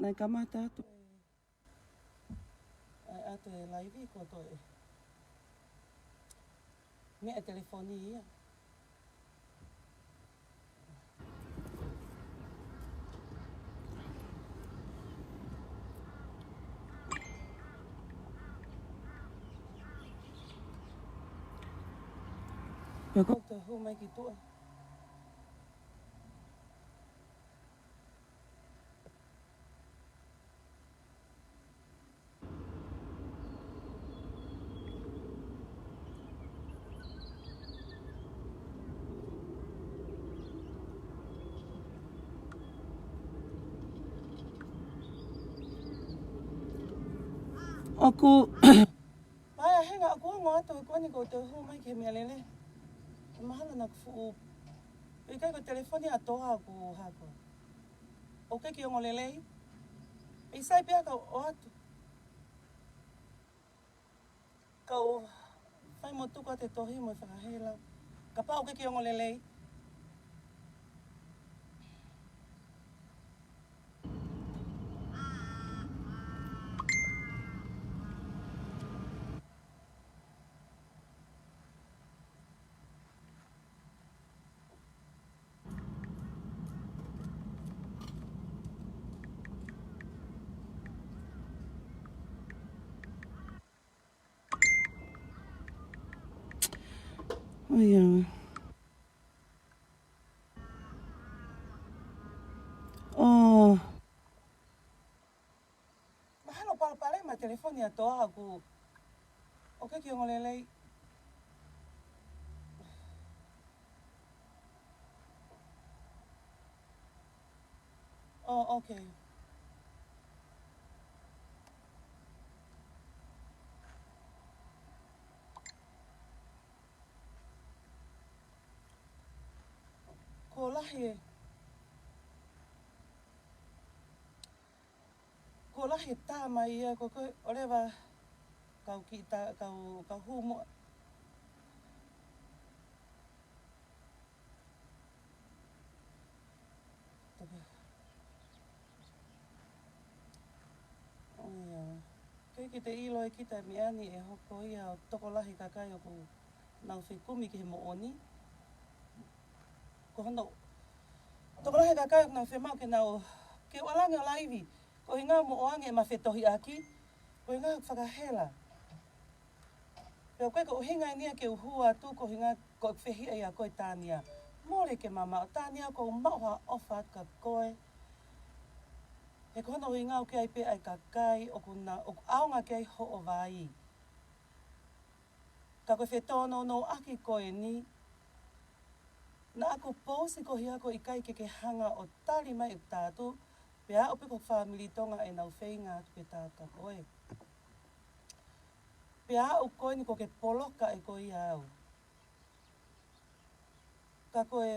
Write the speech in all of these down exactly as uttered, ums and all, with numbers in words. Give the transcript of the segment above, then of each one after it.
Naʻe kamata atu ʻa e, ʻa e laivi ko e toe meʻa telefoni ia. Pea ko e toe hū mai ki tuʻa. ʻOku pae a henga ʻoku ongo atu he ko eni ko e toe hū mai ki he meʻalele. He mahalo naʻa ku fuʻu, ʻikai ko e telefoni ʻa Toa ʻoku hako. ʻOku ʻikai ke ongo lelei. ʻE sai pē ʻa ka ʻoatu. Kau fai mo tuku atu e tohi mo e fakahela. Kapau ʻoku ʻikai ke ongo lelei. ʻO ia. ʻO. Mahalo palopalema e telefoni ʻa Toa ʻoku ʻikai ke ongo lelei. Oh, okay. Kuo lahi e, kuo lahi e tā mai ia, ko e, ko e, ʻoleva kau kiʻi tā, kau, kau hū muʻa. ʻO ia. Ke, ke te ʻilo ʻe kita e meʻa ni ʻe hoko ia ʻo tokolahi kakai ʻoku nau fekumi ki he moʻoni. Ko hono tokolahi kakai ʻoku nau fiemaʻu ke nau, ke u ʻalu ange ʻo laivi. Ko e ʻuhinga mo ʻoange ʻema fetohiʻaki. Ko e ʻuhinga fakahela. Pea ko e, ko e ʻuhinga eni ia ke u hū atu ko e ʻuhinga ko e fehiʻa ia ko e Tania. Mole ke mamaʻo Tania, ʻoku ou maʻu ha ʻofa atu kia koe. He ko hono ʻuhinga ʻoku ʻi ai pē ʻa e kakai ʻoku na, ʻoku ʻaonga ki ai hoʻo vai. Ka ko e fetōnounou ʻaki ko eni, naʻa ku pousi ko ia ko e ʻikai ke ke hanga ʻo tali mai ʻeku tā atu, pea aʻu pē ko e fāmili Tonga ʻenau feinga atu pē tā atu kia koe. Pea aʻu ko eni kuo ke poloka ʻe koe au. Ka ko e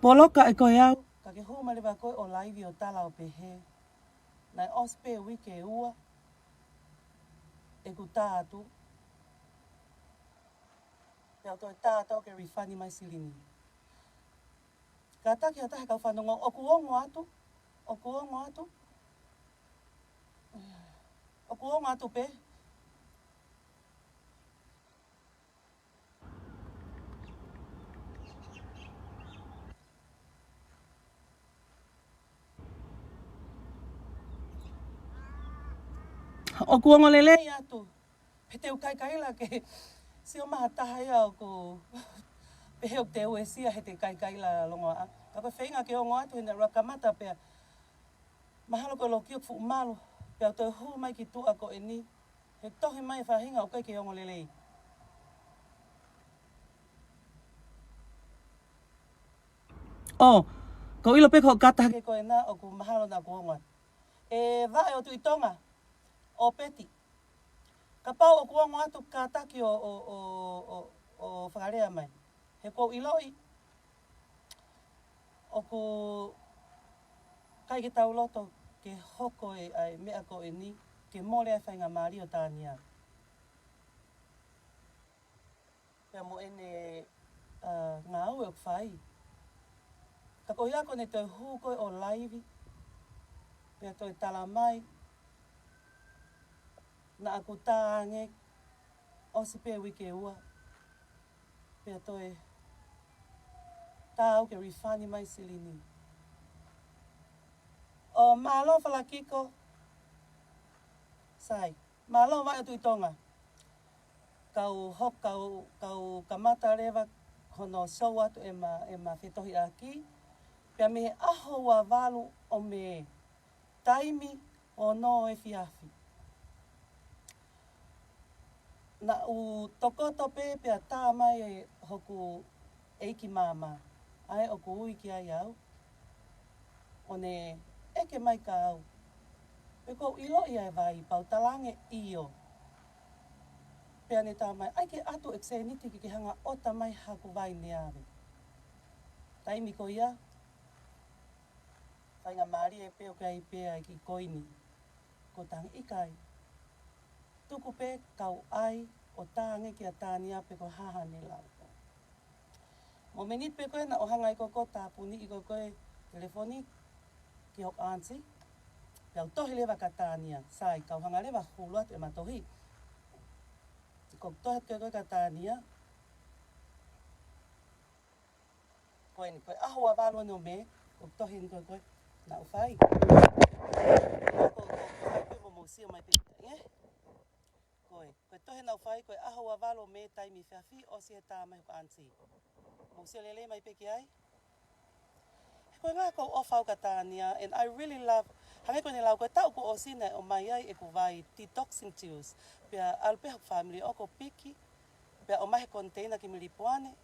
poloka ʻe koe au, ka ke hū mai leva koe ʻo laivi ʻo tala ʻo pehē. Naʻe ʻosi pē uike ʻe ua ʻeku tā atu. Pea u toe tā atu ke refund mai silini. Kātaki ha taha kau fanongo, ʻoku ongo atu, ʻoku ongo atu, ʻoku ongo atu pē. ʻOku ongo lelei atu. He te u kaikaila ke sio mai ha taha ia ʻoku pehē ʻoku te uesia he te kaikaila longoaʻa. Ka ko e feinga ke ongo atu he naʻe ʻuluaki kamata pea mahalo ko e loki ʻoku fuʻu malu. Pea u toe hū mai ki tuʻa ko eni. He tohi mai e faʻahinga ʻoku ʻikai ke ongo lelei. ʻO, ʻoku ou ʻilo pē ko e kātaki ko ena ʻoku mahalo naʻa ku ongo atu. ʻE Vaʻe ʻo Tuʻi Tonga, ʻo Peti. Kapau ʻoku ongo atu kātaki ʻo, ʻo, ʻo, ʻo, ʻo fakalea mai. He ʻoku ou ʻiloʻi ʻoku ʻikai ke tau loto ke hoko e, ʻa e meʻa ko eni, ke mole ai e faingamālie ʻo Tania. Pea mo ʻene, ʻa, ngāue ʻoku fai. Ka ko ia ko ʻene toe hū ko ē ʻo laivi, pea toe tala mai, naʻa ku tā ange, ʻosi pē uike ua, pea toe tā au ke refund mai silini. ʻO mālō Falakiko, sai, mālō Vaʻe ʻo Tuʻi Tonga. Kau hok-, kau, kau kamata leva hono show atu ʻema, ʻema fetohiʻaki. Pea mei he ʻaho ua valu ʻo Mē, taimi ono efiafi. Naʻa ku tokoto pē pea tā mai ʻe hoku ʻeiki māmā, ʻa ē ʻoku ui ki ai au, ʻo ne ʻeke mai kia au pe ʻoku ou ʻiloʻi ʻa e vai, pea u tala ange ʻio. Pea ne tā mai, ʻai ke ʻatu ʻeku sēniti ke ke hanga ʻo ʻota mai haku vai neave. Taimi ko ia, faingamālie pē ʻoku ʻi ai pē ʻa e kiʻi koini. Ko Tangi, ʻikai. Tuku pē kau ʻai ʻo tā ange kia Tania pe ko e hā haʻane lau. Mo e miniti pē ko ē naʻa ku hanga ai ko ē ʻo tāpuniʻi ko ē ko e telefoni ki hoku aunty. Pea u tohi leva kia Tania, sai, kau hanga leva ʻo hulu atu ʻema tohi. Ko e tohi atu ko ē kia Tania. Ko eni, ko e ʻaho ua valu ʻo Mē, ko e tohi eni ko ē, ko ē naʻa ku fai. Ko, ko, ko, ko, mo, mo sio mai pē, ē? Ko e, ko e tohi naʻa ku fai, ko e ʻaho ua valu ʻo Mē, taimi efiafi, ʻosi e tā mai hoku aunty. Mo sio lelei mai pē ki ai. He ko e ʻuhinga ʻoku ou ʻofa au kia Tania, and I really love, hangē ko ʻene lau, ko e taʻu kuo ʻosi naʻe ʻomai ai ʻeku vai detoxing juice. Pea ʻalu pē hoku family ʻo ō ʻo piki, pea ʻomai he container ki Melipoane,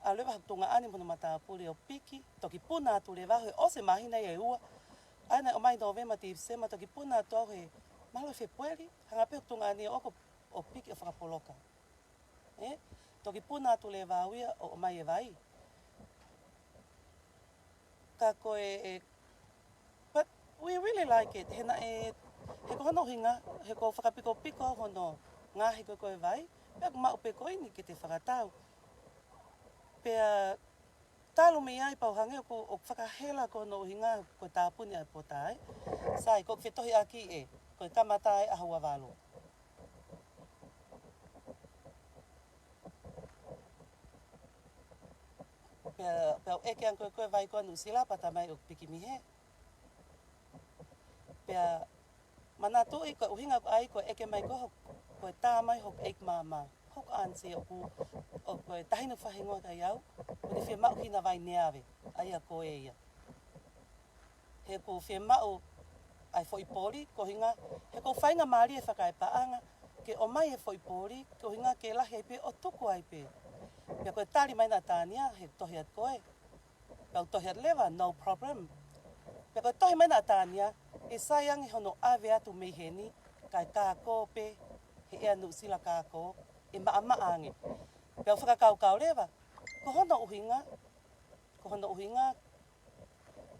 ʻalu leva hoku tuongaʻane mo hono matāpule ʻo piki, toki puna atu leva au he ʻosi e māhina ia ʻe ua. ʻA ia naʻe ʻomai Nōvema, Tīsema, toki puna atu au he mahalo Fēpueli, hanga pē hoku tuongaʻane ʻo ō ʻo piki ʻo fakapoloka. Ē? Toki puna atu leva au ia ʻo ʻomai e vai. Ka ko e, e, but we really like it. He naʻe, he ko hono ʻuhinga, he ʻoku ou fakapikopiko hono ngaohi ko ē ko e vai, pea ʻoku maʻu pē koini ke te fakatau. Pea talu mei ai pea u hangē ʻoku, ʻoku fakahela ko hono ʻuhinga ko e tāpuni ʻa e pota, ē. Sai, ko e fetohiʻaki ē, ko e kamata ʻa e ʻaho ua valu. Pea, pea u ʻeke ange ko ē ko e vai ko ē ʻa Nuʻusila pea tā mai ʻoku piki mei hē. Pea manatuʻi ko e ʻuhinga ʻoku ʻai ko e ʻeke mai ko ē hoku, ko e tā mai hoku ʻeiki māmā, hoku aunty ʻoku, ʻoku ko e taʻahine faʻahinga kia au, ʻoku ne fiemaʻu hina vai neave, ʻa ia ko ē ia. He ʻoku fiemaʻu ʻa e foʻi poli, ko e ʻuhinga, he ʻoku ou faingamālie fakaepaʻanga ke ʻomai e foʻi poli, ko e ʻuhinga ke lahi ai pē ʻo tuku ai pē. Pea ko e tali mai ʻa Tania, he tohi atu ko ē. Pea u tohi atu leva, no problem. Pea ko e tohi mai ʻa Tania, ʻe sai ange hono ʻave atu mei heni, kae kākō pē he ʻea Nuʻusila, kākō, ʻe maʻamaʻa ange. Pea u fakakaukau leva, ko hono ʻuhinga, ko hono ʻuhinga,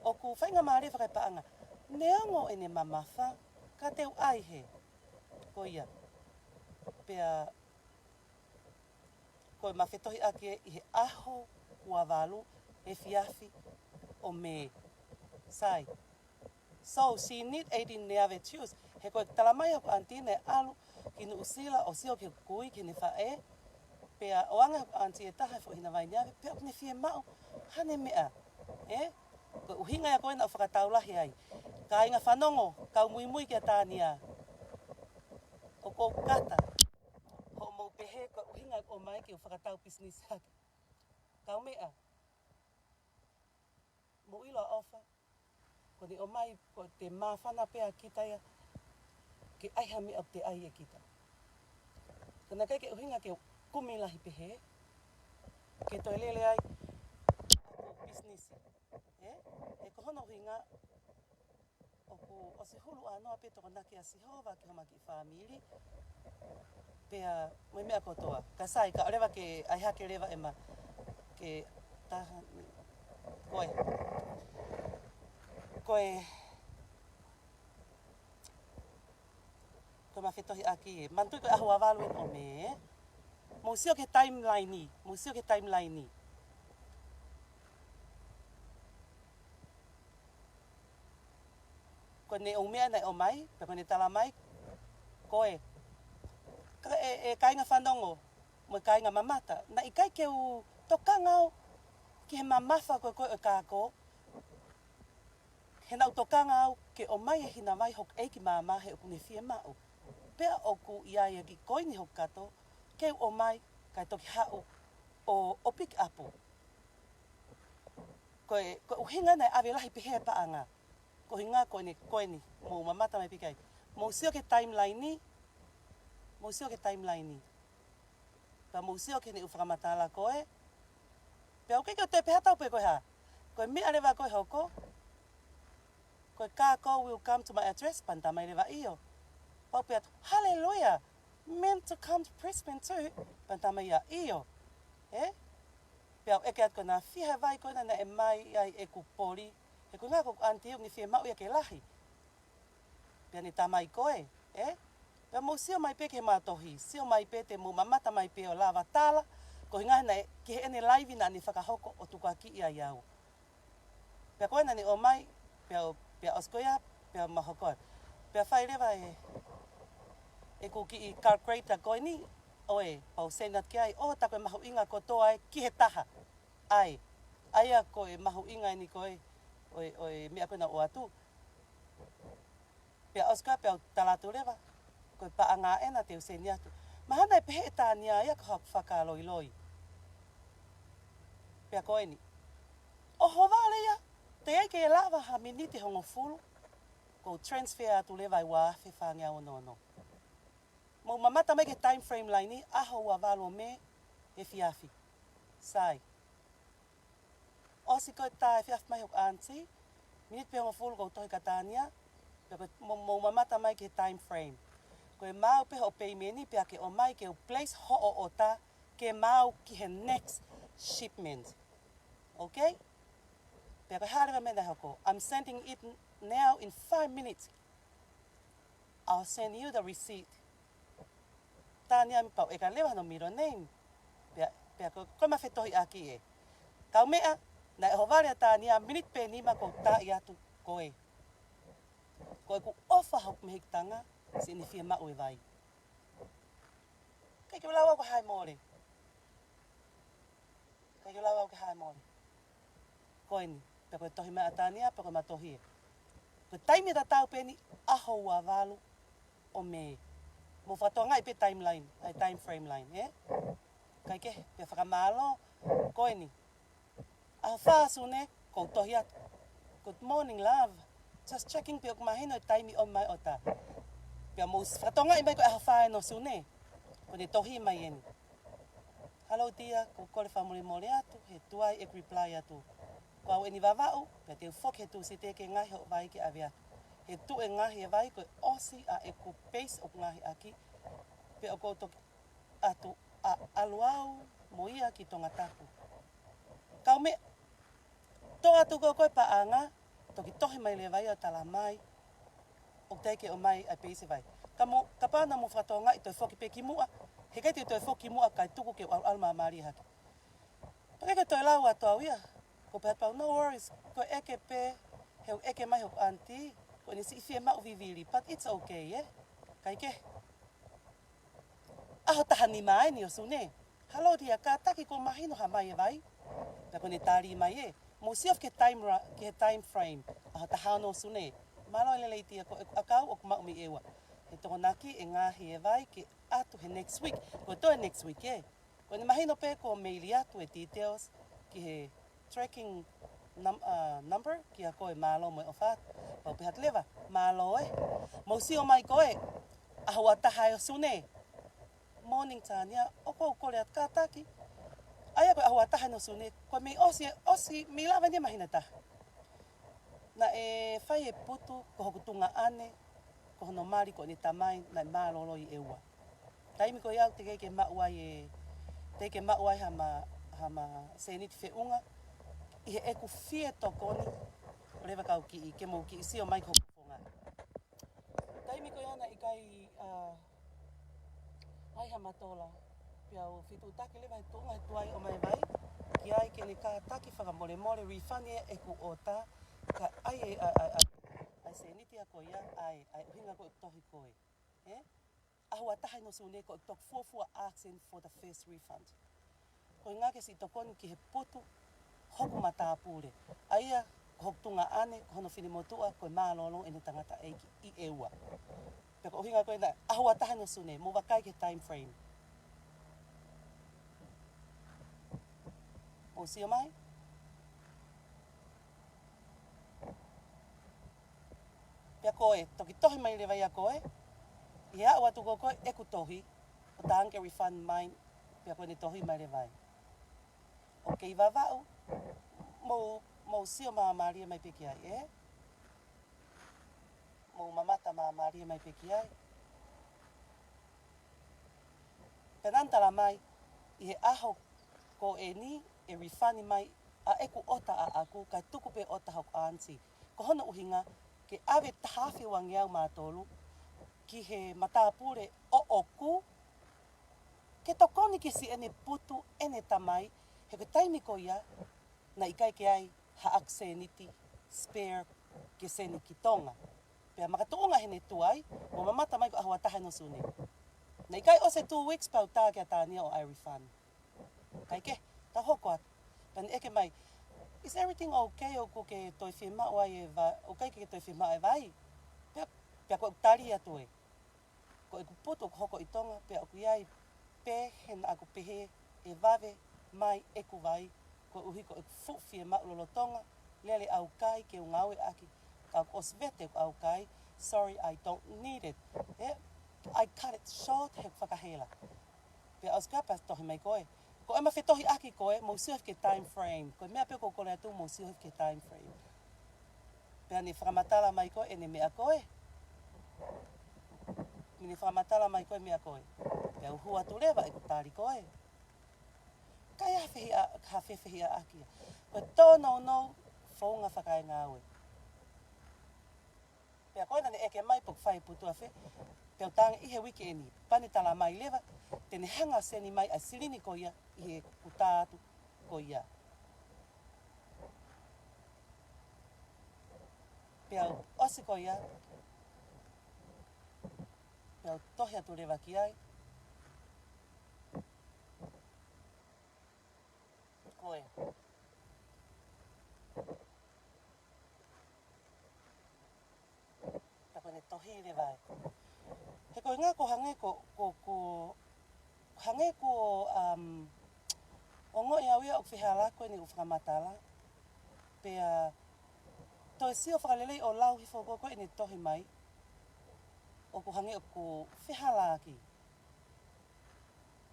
ʻoku faingamālie fakaepaʻanga. Neongo ʻene mamafa, ka te u ʻai hē. Ko ia. Pea ko ʻema fetohiʻaki ē ʻi he ʻaho ua valu efiafi ʻo Mē. Sai. So, she need eighteen neave juice. He ko e tala mai hoku aunty naʻe ʻalu ki Nuʻusila ʻo sio ki he kui, ki heʻene faʻē. Pea ʻoange hoku aunty ʻe taha e foʻi hina vai neave, pea ʻoku ne fiemaʻu haʻane meʻa. Ē? Ko e ʻuhinga ia ko ē naʻa ku fakatau lahi ai. Kāinga fanongo, kau muimui kia Tania. ʻOku ou kata hoʻomou pehē ko e ʻuhinga ʻoku ʻomai ke u fakatau pisinisi hake. Kaumeʻa, mou ʻilo ʻofa, ko ʻene ʻomai ko e māfana pē ʻa kita ia ke ʻai ha meʻa ʻoku te ʻai ʻe kita. Ka naʻe ʻikai ke ʻuhinga ke kumi lahi pehē, ke toe lele ai ʻa e pisinisi. Ē? He ko hono ʻuhinga ʻoku ʻosi hulu ʻānoa pē tokonaki ʻa Sihova ki homa kiʻi fāmili. Pea mo e meʻa kotoa. Ka sai, ka ʻoua leva ke ʻai hake leva ʻema, ke taha, ko e, ko e, ko ʻema fetohiʻaki ē. Manatuʻi ko e ʻaho ua valu eni ʻo Mē. Mou sio ki he timeline. Mou sio ki he timeline. Ko ʻene ʻū meʻa naʻe ʻomai, pea ko ʻene tala mai, ko e, ka e, e kāinga fanongo, mo e kāinga mamata, naʻe ʻikai ke u tokanga au ki he mamafa ko ē ko ē ʻo e kākō, he naʻa ku tokanga au ke ʻomai e hina vai hoku ʻeiki māmā he ʻoku ne fiemaʻu. Pea ʻoku ʻi ai e kiʻi koini hoku kato, ke u ʻomai, kae toki haʻu ʻo, ʻo pick up. Ko e, ko e ʻuhinga naʻe ʻave lahi pehē e paʻanga. Ko e ʻuhinga ko eni, ko eni, mou mamata mai pē ki ai. Mou sio ki he timeline ni, mou sio ki he timeline ni. Pea mou sio ki heʻene ʻū fakamatala ko ē. Pea ʻoku ʻikai ke u toe pehē atu pē ko e hā. Ko e meʻa leva ko ē hoko. Ko e kākō will come to my address, pea ne tala mai leva ʻio. Pea u pehē atu, hallelujah, meant to come to Brisbane too, pea ne tala mai ia ʻio. Ē? Pea u ʻeke atu ko ena fiha e vai ko ena naʻe ʻomai ai ʻeku poli, he ko e ʻuhinga ko ʻeku aunty ʻoku ne fiemaʻu ia ke lahi. Pea ne tala mai ko ē, ē? Pea mou sio mai pē ki he matohi, sio mai pē te mou mamata mai pē ʻo lava tala, ko e ʻuhinga naʻe, ki heʻene live naʻa ne fakahoko ʻo tukuakiʻi ai au. Pea ko ena naʻe ʻomai, pea, pea ʻosi ko ia, pea ma hoko. Pea fai leva e, ʻeku kiʻi calculator ko eni, ʻo e, pea u send atu ki ai, ʻo tā ko e mahuʻinga kotoa ē ki he taha. ʻAi, ʻa ia ko e mahuʻinga eni ko ē, ʻo e, ʻo e meʻa ko ena ʻoatu. Pea ʻosi ko ia pea u tala atu leva, ko e paʻanga ena te u send atu. Mahalo naʻe pehē ʻe Tania ia ko haʻaku fakaloiloi. Pea ko eni. ʻOhovale ia, teʻeki ai ke lava ha miniti ʻe hongofulu, ko u transfer atu leva e ua afe fāngeau ono ono. Mou mamata mai ki he time frame line ni, ʻaho ua valu ʻo Mē, efiafi. Sai. ʻOsi ko e tā efiafi mai hoku aunty, miniti pē hongofulu ko u tohi kia Tania, pea ko e mou, mou mamata mai ki he time frame. Ko e maau pē hoʻo payment ni, pea ke ʻomai ke u place hoʻo ʻota, ke maau ki he next shipment. Okay? Pea ko e hā leva e meʻa naʻe hoko. I'm sending it now in five minutes. I'll send you the receipt. Tania mi pau e ka leva no middle name. Pea, pea ko, ko e ma fetohiʻaki ē. Kaumeʻa, naʻe ʻohovale ʻa Tania miniti pē nima ko u taaʻi atu ko ē. Ko ʻeku ʻofa hoku mehikitanga, siʻene fiemaʻu e vai. ʻIkai ke u lau au ko hai mole. ʻIkai ke u lau au ko hai mole. Ko eni, pea ko e tohi mai ʻa Tania, pea ko e matohi ē. Ko e taimi tatau pē eni, ʻaho ua valu ʻo Mē. Mou fakatokangaʻi pē timeline, ʻa e time frame line, ē? Kae kehe, pea fakamālō, ko eni. ʻAho fā ʻo Sune, ko u tohi atu. Good morning, love. Just checking pe ʻoku mahino e taimi ʻomai ʻota. Pea mou fakatokangaʻi mai ko e ʻaho fā eni ʻo Sune. Ko ʻene tohi mai eni. Hello dear, ko u kole fakamolemole atu, he tuai ʻeku reply atu. Ko au eni Vavaʻu, pea te u foki he Tūsite ke ngaohi hoʻo vai ke ʻave atu. He tuʻu e ngaohi e vai ko e ʻosi ʻa ʻeku base ʻoku ngaohi ʻaki. Pea ʻoku ou toki atu ʻa ʻalu au mo ia ki Tongatapu. Kaumeʻa, tō atu ko ē ko e paʻanga, toki tohi mai leva ia ʻo tala mai, ʻoku teʻeki ke ʻomai ʻa e base e vai. Ka mou, kapau naʻa mou fakatokangaʻi toe foki pē ki muʻa, heʻikai te u toe foki ki muʻa kae tuku ke u ʻalu, ʻalu māmālie hake. Pea ʻikai ke toe lau atu au ia, ko u pehē atu pē au, no worries, ko e ʻeke pē, he ʻoku ʻeke mai hoku aunty, ko ʻene siʻi fiemaʻu vivili, but it's okay, ē? Kae kehe. ʻAho taha nima eni ʻo Sune. Hello dear, kātaki kuo mahino ha mai e vai. Pea ko ʻene tali mai ē. Mou sio ki he time ra-, ki he time frame. ʻAho taha ono ʻo Sune. Mālō e lelei dear, ko ʻeku ʻakau ʻoku maʻu mei ʻEua. He Tokonaki e ngaohi e vai ke ʻatu he next week. Ko e toe next week ē. Ko ʻene mahino pē kuo u meili atu e details ki he tracking num-, uh, number, kia koe, mālō mo e ʻofa. Pea u pehē atu leva, mālō ē. Mou sio mai ko ē, ʻaho ua taha ē ʻo Sune. Morning Tania, ʻoku ou kole atu kātaki. ʻA ia ko e ʻaho ua taha eni ʻo Sune, ko e mei ʻosi, ʻosi, mei lava eni e māhina ʻe taha. Naʻe fai e putu, ko hoku tuongaʻane, ko hono mali ko ʻene tamai, naʻe mālōlō ʻi ʻEua. Taimi ko ia ʻoku teʻeki ke maʻu ai e, teʻeki ke maʻu ai hama, hama sēniti feʻunga, ʻi heʻeku fie tokoni, ʻo leva kau kiʻi, ke mou kiʻi sio mai ko hoku fofonga. Taimi ko ia naʻe ʻikai, ʻa, ai hama tola, pea u fetuʻutaki leva he tuʻunga he tuai ʻomai e vai, ki ai ke ne kātaki fakamolemole, refund ʻeku ʻota, ka ai e, ʻa, ʻa, ʻa, ʻa, sēniti ia ko ia, ʻa e, ʻa e ʻuhinga ko ē ʻoku tohi ko ē. Ē? ʻAho ua taha ʻeni ʻo Sune ko ʻeku toki fuofua asking for the first refund. Ko e ʻuhinga ke siʻi tokoni ki he putu hoku matāpule. ʻA ia, ko hoku tuongaʻane, ko hono finemotuʻa, ko e mālōlō ʻene tangataʻeiki ʻi ʻEua. Pea ko e ʻuhinga ko ena, ʻaho ua taha ʻeni ʻo Sune, mou vakai ki he time frame. Mou sio mai. Pea ko e, toki tohi mai leva ia ko ē, ʻi he aʻu atu ko ē ʻeku tohi, ʻo talaange ke refund mai, pea ko ʻene tohi mai leva ia. ʻOku Vavaʻu, mou, mou sio māmālie mai pē ki ai, ē? Mou mamata māmālie mai pē ki ai. Pea naʻá ne talamai, ʻi he ʻaho ko eni ʻe refund mai ʻa ʻeku ʻota ʻaʻaku, kae tuku pē ʻota hoku aunty. Ko hono ʻuhinga, ke ʻave taha afe uangeau mā tolu ki he matāpule ʻoʻoku, ke tokoni ki siʻene putu ʻene tamai, he ko e taimi ko ia, naʻe ʻikai ke ʻi ai haʻaku sēniti spare ke send ki Tonga. Pea makatuʻunga heʻene tuai, mou mamata mai ko e ʻaho ua taha ʻeni ʻo Sune. Naʻe ʻikai ʻosi e two weeks pea u tā kia Tania ʻo ʻai refund. Kae kehe, tau hoko atu. Pea ne ʻeke mai, "Is everything okay?" ʻOku ke toe fiemaʻu ai e vai, ʻoku ʻikai ke toe fiemaʻu e vai? Pea, pea ko ʻeku tali atu ē, ko ʻeku putu ʻoku hoko ʻi Tonga, pea ʻoku ʻi ai pē he naʻá ku pehē ʻe vave mai ʻeku vai, koeʻuhi ko ʻeku fuʻu fiemaʻu lolotonga lele ʻaukai ke u ngāueʻaki, ka kuo ʻosi vete ʻeku ʻaukai, sorry, I don't need it. Ē, I cut it short, he fakahela. Pea ʻosi ko ia pea tohi mai ko ē. Ko ʻema fetohiʻaki ko ē, mou sio hifo ki he time frame. Ko e meʻa pē ʻoku ou kole atu, mou sio hifo ki he time frame. Pea ne fakamatala mai ko ē ʻene meʻa ko ē. Ne fakamatala mai ko ē meʻa ko ē. Pea u hū atu leva ʻeku tali ko ē. Ka ʻi ai ha fehiʻa-, ha fefehiʻaʻaki ia. Ko e tōnounou founga fakaengāue. Pea ko ena ne ʻeke mai pe ʻoku fai putu afe, pea u talaange ʻi he uike ʻeni, pea ne talamai leva, te ne hanga ʻo send mai ʻa e silini ko ia ʻi heʻeku tā atu ko ia. Pea ʻosi ko ia, pea u tohi atu leva ki ai. Ko ē. Pea ko ʻene tohi leva ē. He ko e ʻuhinga ko e hangē ko, ko, ko, hangē ko, um, ongoʻi au ia ʻoku fehālaaki ko eni ʻeku fakamatala. Pea toe sio fakalelei ʻo lau hifo ko ē ko ʻene tohi mai. ʻOku hangē ʻoku fehālaaki.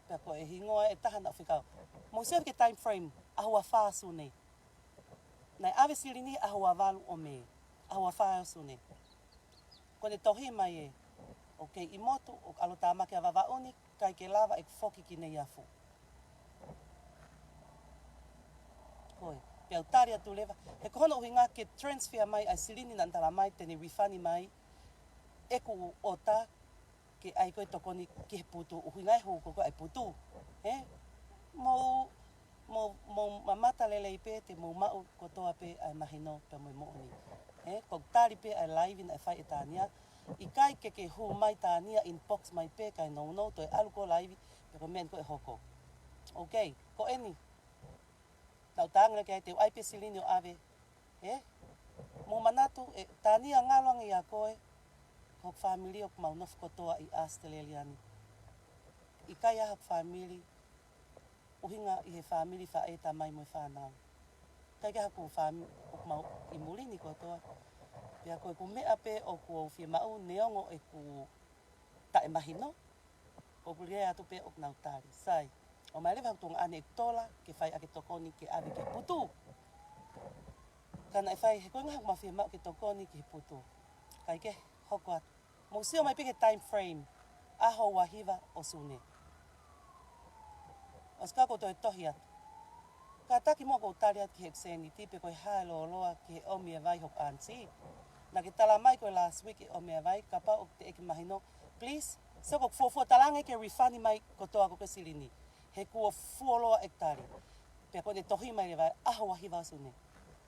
Pea ko e hingoa ʻe taha naʻe fekau. Mou sio ki he time frame, ʻaho ua fā ʻo Sune. Naʻe ʻave silini ʻaho ua valu ʻo Mē, ʻaho ua fā ʻo Sune. Ko ʻene tohi mai ē, ʻoku kei ʻi motu, ʻoku ʻalu ʻo tāmaki ʻa Vavaʻu ni, ʻikai ke lava ʻeku foki ki Neiafu. Ko ē, pea u tali atu leva. He ko hono ʻuhinga ke transfer mai ʻa e silini naʻá ne talamai te ne refund mai ʻeku ʻota, ke ʻai ko ē tokoni ki he putu, ʻuhinga e hū ko ē ko ē ʻa e putu. Ē? Mou, mou, mou mamata lelei pē te mou maʻu kotoa pē ʻa e mahino pea mo e moʻoni. Ē? Ko ʻeku tali pē ʻa e laivi naʻe fai ʻe Tania. ʻIkai ke ke hū mai Tania, inbox mai pē kae nounou, toe ʻalu ko ē ʻo laivi, pea ko e meʻa eni ko ē ʻe hoko. Okay, ko eni. Naʻá ku talaange leva ke ʻai, te u ʻai pē silini ʻo ʻave. Ē? Mou manatu, ē, Tania, ngalo ange ʻia koe, ko hoku fāmili ʻoku mau nofo kotoa ʻi ʻAositelēlia ni. ʻIkai ʻa hoku fāmili, ʻuhinga ʻi he fāmili faʻē, tamai mo e fānau. ʻIkai ke ʻi ai haku fāmili, ʻoku mau ʻi muli ni kotoa. Pea ko ʻeku meʻa pē ʻoku ou fiemaʻu, neongo ʻeku taʻemahino, ʻoku ou lea atu pē ʻoku nau tali. Sai, ʻomai leva haku tuongaʻane ʻeku tola, ke fai ʻaki e tokoni ke ʻave ki he putu. Ka naʻe fai, he ko e ʻuhinga haku mau fiemaʻu ke tokoni ki he putu. Kae kehe, hoko atu. Mou sio mai pē ki he time frame, ʻaho ua hiva ʻo Sune. ʻOsi ko ia ʻoku ou toe tohi atu. Kātaki muʻa ʻoku ou tali atu ki heʻeku sēniti pe ko e hā e lōloa ki he ʻomi e vai hoku aunty. Naʻá ke talamai ko e last week ʻe ʻomi e vai, kapau ʻoku teʻeki mahino, please, sio ko ʻeku fuofua talaange ke refund mai kotoa ko ē ko e silini. He kuo fuoloa ʻeku tali. Pea ko ʻene tohi mai leva, ʻaho ua hiva ʻo Sune.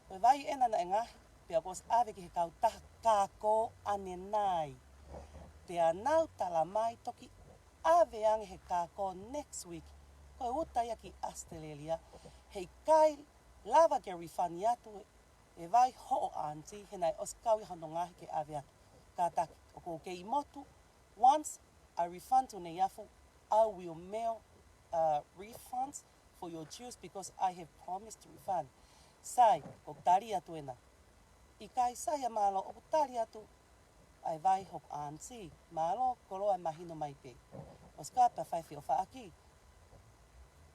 Ko e vai ena naʻe ngaohi, Pea kuo ʻosi ʻave ki he kautaha kako ʻanenai. Pea nau tala mai toki ʻave ange he kako next week. Ko e uta ia ki Australia. Heʻikai lava ke refund atu e vai hoʻo aunty, he naʻe ʻosi kau ia hono ngaahi ke ʻave atu. Kātaki, ʻoku ou kei ʻi motu, once I refund to Neiafu, I will mail, uh, refunds for your juice because I have promised to refund. Sai, ko e tali atu ena. ʻIkai, sai ā mālō, ʻoku tali atu ʻa e vai hoku aunty, mālō, koloa, mahino mai pē. ʻOsi ka pea fai feʻofaʻaki.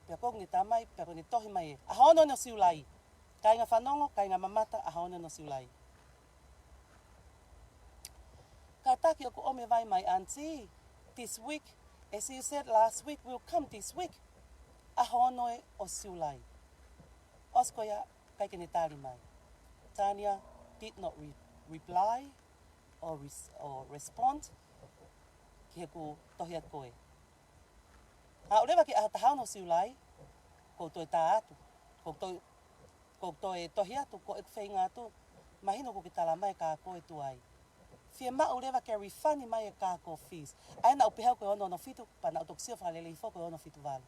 Pea ko ʻene tala mai, pea ko ʻene tohi mai ē. ʻAho ono ʻo Siulai. Kāinga fanongo, kāinga mamata, ʻaho ono ʻo Siulai. Kātaki, ʻoku ʻomi e vai mai aunty this week, as you said last week, will come this week. ʻAho ono ē ʻo Siulai. ʻOsi ko ia, ʻikai ke ne tali mai. Tanya did not re-, reply or res-, or respond ki heʻeku tohi atu ko ē. Aʻu leva ki he ʻaho taha ono ʻo Siulai, ʻoku ou toe tā atu. ʻOku ou toe, ʻoku ou toe tohi atu, ko ʻeku feinga atu, mahino kuo ke tala mai e kako ʻe tuai. Fiemaʻu leva ke refund mai e kako fees. ʻA ia naʻá ku pehē au ko e ono ono fitu, pea naʻá ku toki sio fakalelei foki ko e ono fitu valu.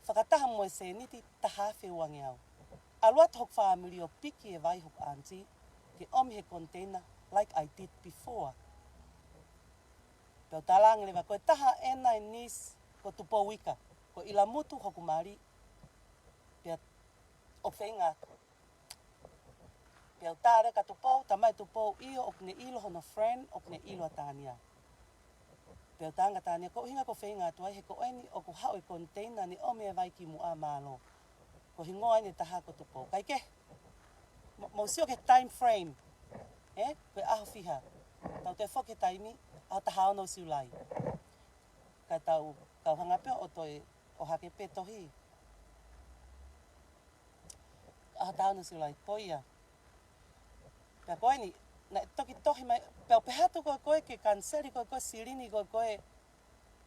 Fakataha mo e sēniti taha afe uangeau. ʻAlu atu hoku fāmili ʻo piki e vai hoku aunty, ke ʻomi he container, like I did before. Pea u talaange leva, ko e taha ena e niece ko Tupou Ika, ko ʻIlamutu hoku mali, pea ʻoku feinga atu. Pea u tala kia Tupou, tala mai Tupou, ʻio, ʻoku ne ʻilo hono friend, ʻoku ne ʻilo ʻa Tanya. Pea u talaange kia Tanya, ko e ʻuhinga ʻoku ou feinga atu ai, he ko eni ʻoku haʻu e container ne ʻomi e vai kimuʻa, mālō. Ko e hingoa eni e taha ko Tupou. Kae kehe, mo-, mou sio ki he time frame. Ē? Ko e ʻaho fiha. Tau toe foki he taimi, ʻaho taha ono ʻo Siulai. Ka tau, kau hanga pē ʻo toe ʻohake pē tohi. ʻAho taha ono ʻo Siulai, ko ia. Pea ko eni, naʻe toki tohi mai, pea u pehē atu ko ē ke kaniseli ko ē silini ko ē,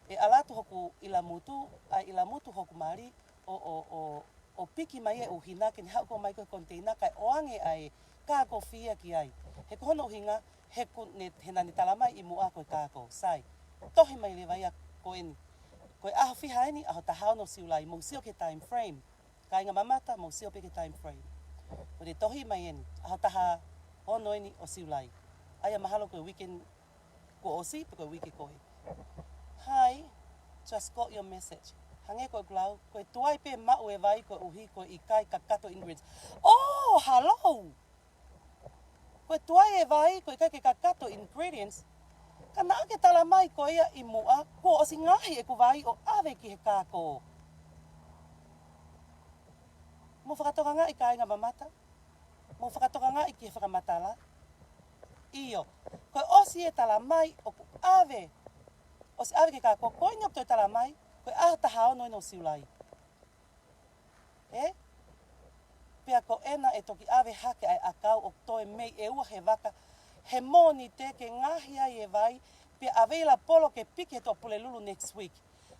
ʻe ʻalu atu hoku ʻIlamutu, ʻa e ʻIlamutu hoku mali, ʻo, ʻo, ʻo, ʻo piki mai e ʻuhina ke ne haʻu ko ē mai ko ē container kae ʻoange ʻa e kako fee ia ki ai. He ko hono ʻuhinga, he ʻoku ne, he naʻá ne tala mai ʻi muʻa ko e kako. Sai, tohi mai leva ia ko eni. Ko e ʻaho fiha eni, ʻaho taha ono ʻo Siulai, mou sio ki he time frame. Kāinga mamata, mou sio pē ki he time frame. Ko ʻene tohi mai eni, ʻaho taha ono eni ʻo Siulai. ʻA ia mahalo ko e weekend kuo ʻosi, pe ko e uike ko ē. Hi, just got your message. Hangē ko ʻeku lau, ko e tuai pē maʻu e vai koeʻuhi ko e ʻikai kakato ingredients. Oh, hello! Ko e tuai e vai, ko e ʻikai ke kakato ingredients. Ka naʻá ke tala mai ko ia ʻi muʻa, kuo ʻosi ngaohi ʻeku vai ʻo ʻave ki he kako. Mou fakatokangaʻi kāinga mamata, mou fakatokangaʻi ki he fakamatala. ʻIo, ko e ʻosi e tala mai ʻoku ʻave, ʻosi ʻave ki he kako, ko eni ʻoku toe tala mai, ko e ʻaho taha ono eni ʻo Siulai. Ē? Pea ko ena ʻe toki ʻave hake ʻa e ʻakau ʻo toe mei ʻEua he vaka, he Mōnite ke ngaohi ai e vai, pea ʻave ʻi Lapolo ke piki he Tuʻapulelulu next week.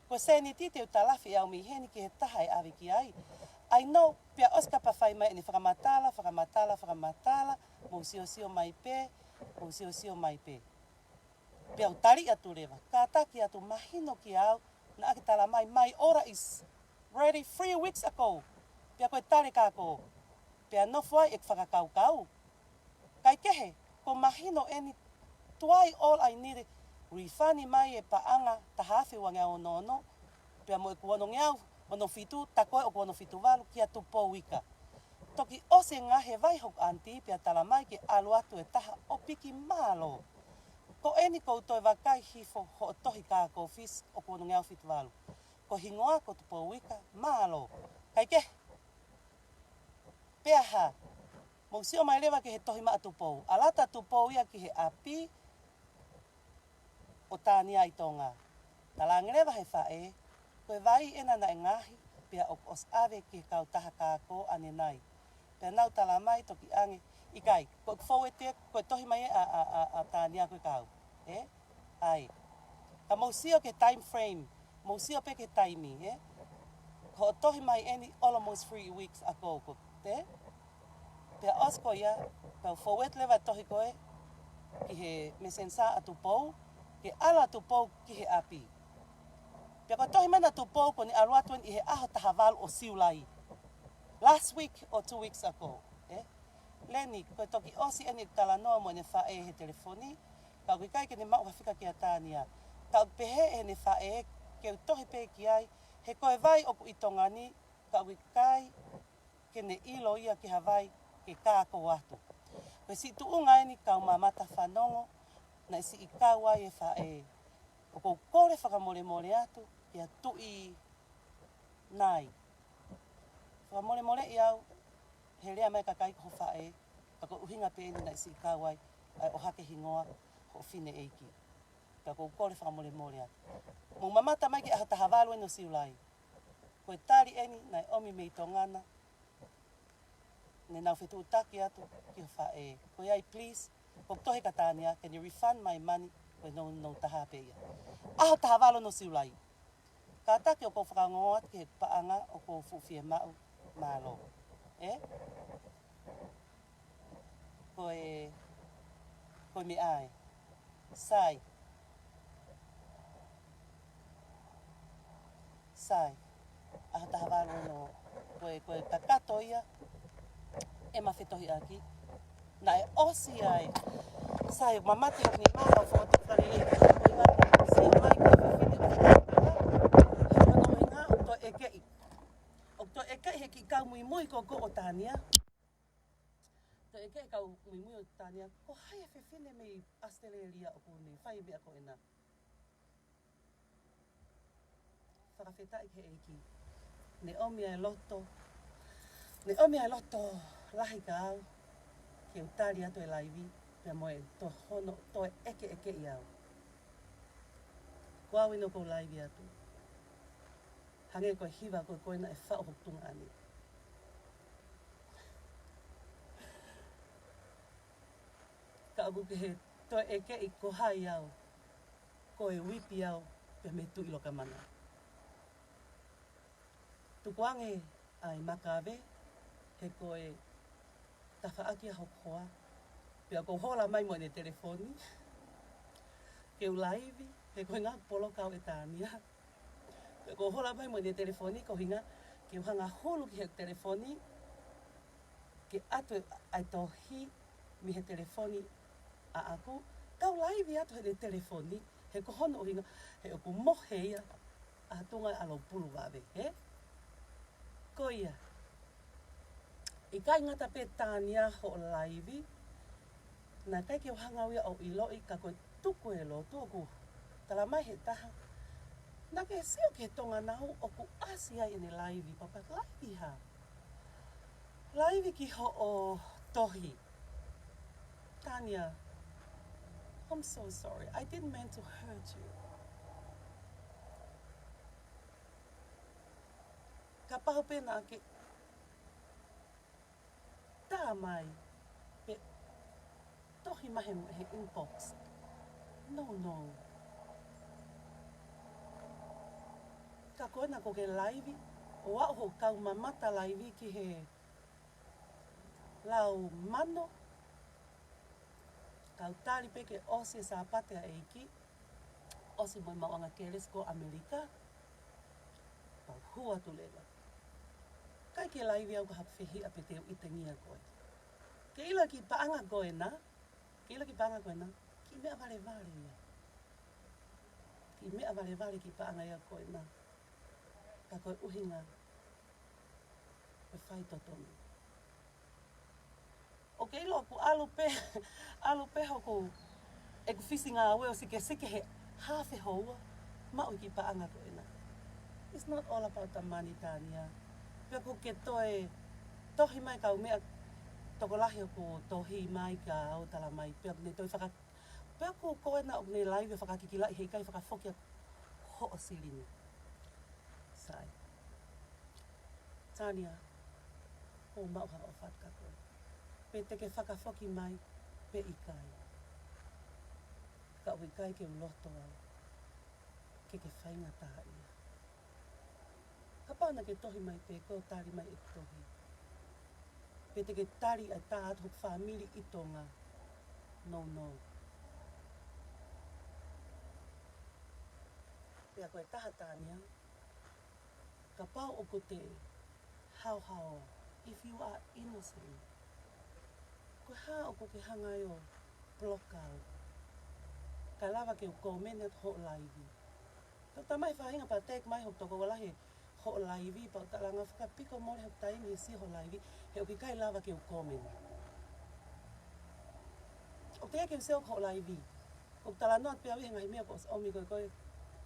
Ko e sēniti te u talafi ʻe au mei heni ki he taha ʻe ʻave ki ai. I know, pea ʻosi ka pea fai mai ʻene fakamatala, fakamatala, fakamatala, mou siosio mai pē, mou siosio mai pē. Pea u tali atu leva, kātaki atu mahino kiate au, naʻá ke tala mai, my order is ready three weeks ago. Pea ko e tali kako. Pea nofo ai ʻeku fakakaukau. Kae kehe, ko e mahino eni, tuai all I need, refund mai e paʻanga taha afe uangeau ono ono, pea mo ʻeku onongeau ono fitu, tā ko ē ʻoku ono fitu valu kia Tupou Ika. Toki ʻosi e ngaohi e vai hoku aunty pea tala mai ke ʻalu atu e taha ʻo piki, mālō. Ko eni ʻoku ou toe vakai hifo hoʻo tohi kako fees ʻoku onongeau fitu valu. Ko e hingoa ko Tupou Ika, mālō. Kae kehe, pea hā, mou sio mai leva ki he tohi maʻa Tupou. ʻAlu atu ʻa Tupou ia ki he ʻapi ʻo Tania ʻi Tonga. Talaange leva he faʻē, ko e vai ena naʻe ngaohi, pea ʻoku ʻosi ʻave ki he kautaha kako ʻanenai. Pea nau tala mai toki ʻange, ʻikai, ko e forward ē, ko e tohi mai ē ʻa, ʻa, ʻa, ʻa Tania ko e kau. Ē? ʻAi. Ka mou sio ki he time frame, mou sio pē ki he taimi, ē? Ko e tohi mai eni almost three weeks ago, ko, ē? Pea ʻosi ko ia, kau forward leva e tohi ko ē ki he messenger ʻa Tupou, ke ʻalu ʻa Tupou ki he ʻapi. Pea ko e tohi mai ʻa Tupou ko ʻene ʻalu atu eni ʻi he ʻaho taha valu ʻo Siulai. Last week or two weeks ago, ē? Leni, ko e toki ʻosi eni e talanoa mo ʻene faʻē he telefoni, ka ʻoku ʻikai ke ne maʻu ha fika kia Tania. Ka ʻoku pehē ʻe heʻene faʻē, ke u tohi pē ki ai, he ko e vai ʻoku ʻi Tonga ni, ka ʻoku ʻikai ke ne ʻilo ia ki ha vai ke kako atu. Ko e siʻi tuʻunga eni kau mamata fanongo, naʻe siʻi kau ai e faʻē. ʻOku ou kole fakamolemole atu kia Tuʻi Nai. Fakamolemoleʻi au, he lea mai e kakai ko ho faʻē, ka ko e ʻuhinga pē eni naʻe siʻi kau ai, ʻa e ʻohake hingoa hoʻo fineʻeiki. Ka ʻoku ou kole fakamolemole atu. Mou mamata mai ki he ʻaho taha valu eni ʻo Siulai. Ko e tali eni naʻe ʻomi mei Tonga na, ne nau fetuʻutaki atu ki ho faʻē. Ko ia ai, please, ʻoku ou tohi kia Tania, can you refund my money? Ko e nounou taha pē ia. ʻAho taha valu eni ʻo Siulai. Kātaki ʻoku ou fakaongo atu ki he paʻanga ʻoku ou fuʻu fiemaʻu, mālō. Ē? Ko e, ko e meʻa ē. Sai. Sai. ʻAho taha valu eni ʻo, ko e, ko e kakato ia ʻema fetohiʻaki. Naʻe ʻosi ai. Sai, mamate ʻoku ne mala ʻo fokotuʻu fakalelei. Ko e ngā, sai, mai ko e fefine ʻoku fakaʻatā. Ko hono ʻuhinga ʻoku toe ʻekeʻi. ʻOku toe ʻekeʻi he kiʻi kau muimui ko ē ʻo Tania. Toe ʻekeʻi e kau muimui ʻo Tania, ko hai e fefine mei ʻAositelēlia ʻoku ne fai e meʻa ko ena. Fakafetaʻi ki he ʻEiki. Ne ʻomi ʻa e loto. Ne ʻomi ʻa e loto lahi kia au ke u tali atu e laivi, pea mo e toe hono toe ʻekeʻekeʻi au. Ko au eni ʻoku ou laivi atu. Hangē ko e hiva ko ē ko ena ʻe faʻu hoku tuongaʻane. Ka ʻoku ʻikai ke toe ʻekeʻi ko hai au, ko e uipi au pē mei Tuʻilokamana. Tukuange ʻa e makave, he ko e tafaʻaki ʻa hoku hoa. Pea ʻoku ou hola mai mo ʻene telefoni ke u laivi, he ko e ngaahi poloka ʻo e Tania. Pea ʻoku ou hola mai mo ʻene telefoni, ko e ʻuhinga ke u hanga ʻo hulu ki he telefoni, ke ʻatu ʻa e tohi mei he telefoni ʻaʻaku, kau laivi atu heʻene telefoni, he ko hono ʻuhinga, he ʻoku mohe ia ʻa e tuʻunga ʻa e ʻalu ʻo pulu vave, ē? Ko ia. ʻIkai ngata pē Tania hoʻo laivi, naʻe ʻikai ke u hanga au ia ʻo ʻiloʻi ka ko e tuku e lotu ʻoku tala mai he taha. Naʻa ke sio ki he Tonga Now ʻoku ʻasi ai ʻene laivi, pea u pehē laivi hā? Laivi ki hoʻo tohi. Tania, I'm so sorry. I didn't mean to hurt you. Kapau pē naʻa ke tā mai, pe tohi mai he, he inbox. No, no. Ka ko ena ʻoku ke laivi, ʻo aʻu hoʻo kau mamata laivi ki he lau mano, kau tali pē ke ʻosi e Sāpate ʻa e ʻEiki, ʻosi mo e maʻuʻanga kelesi ko ʻAmelika, pea u hū atu leva. ʻIkai ke laivi au ka haku fehiʻa pe te u ʻitengia koe. Ke ʻilo e kiʻi paʻanga ko ena, ke ʻilo e kiʻi paʻanga ko ena, kiʻi meʻa valevale ia. Kiʻi meʻa valevale e kiʻi paʻanga ia ko ena. Ka ko e ʻuhinga, ʻe fai totonu. ʻOku ke ʻilo ʻoku ʻalu pē, ʻalu pē hoku, ʻeku fisi ngāue ʻo sikesike he haafe houa, maʻu e kiʻi paʻanga ko ena. It's not all about the money, Tania. Pea ʻoku ke toe tohi mai kau meʻa tokolahi ʻoku tohi mai kia au, tala mai, pea ne toe faka-, pea ko ena ʻoku ne laivi ʻo fakakikilaʻi he ʻikai fakafoki ʻa hoʻo silini. Sai. Tania, ʻoku ou maʻu ha ʻofa atu kia koe. Pe te ke fakafoki mai, pe ʻikai. Ka ʻoku ʻikai ke u loto au ke ke faingataʻaʻia. Kapau naʻa ke tohi mai pē, ko e tali mai e tohi. Te ke tali ʻa e tā atu hoku fāmili ʻi Tonga. No, no. Pea ko e taha Tania, kapau ʻoku te haohaoa, if you are innocent, ko e hā ʻoku ke hanga ai ʻo block out? Kae lava ke u comment atu hoʻo live. Tau tamai faʻahinga pea tag mai hoku tokoua lahi hoʻo live, pea u talanga fakapiko mole hoku taimi he sio hoʻo live, he ʻoku ʻikai lava ke u comment. ʻOku teʻeki ke u sio hoʻo live. ʻOku talanoa pē au ʻi he ngaahi meʻa kuo ʻosi ʻomi ko ē ko ē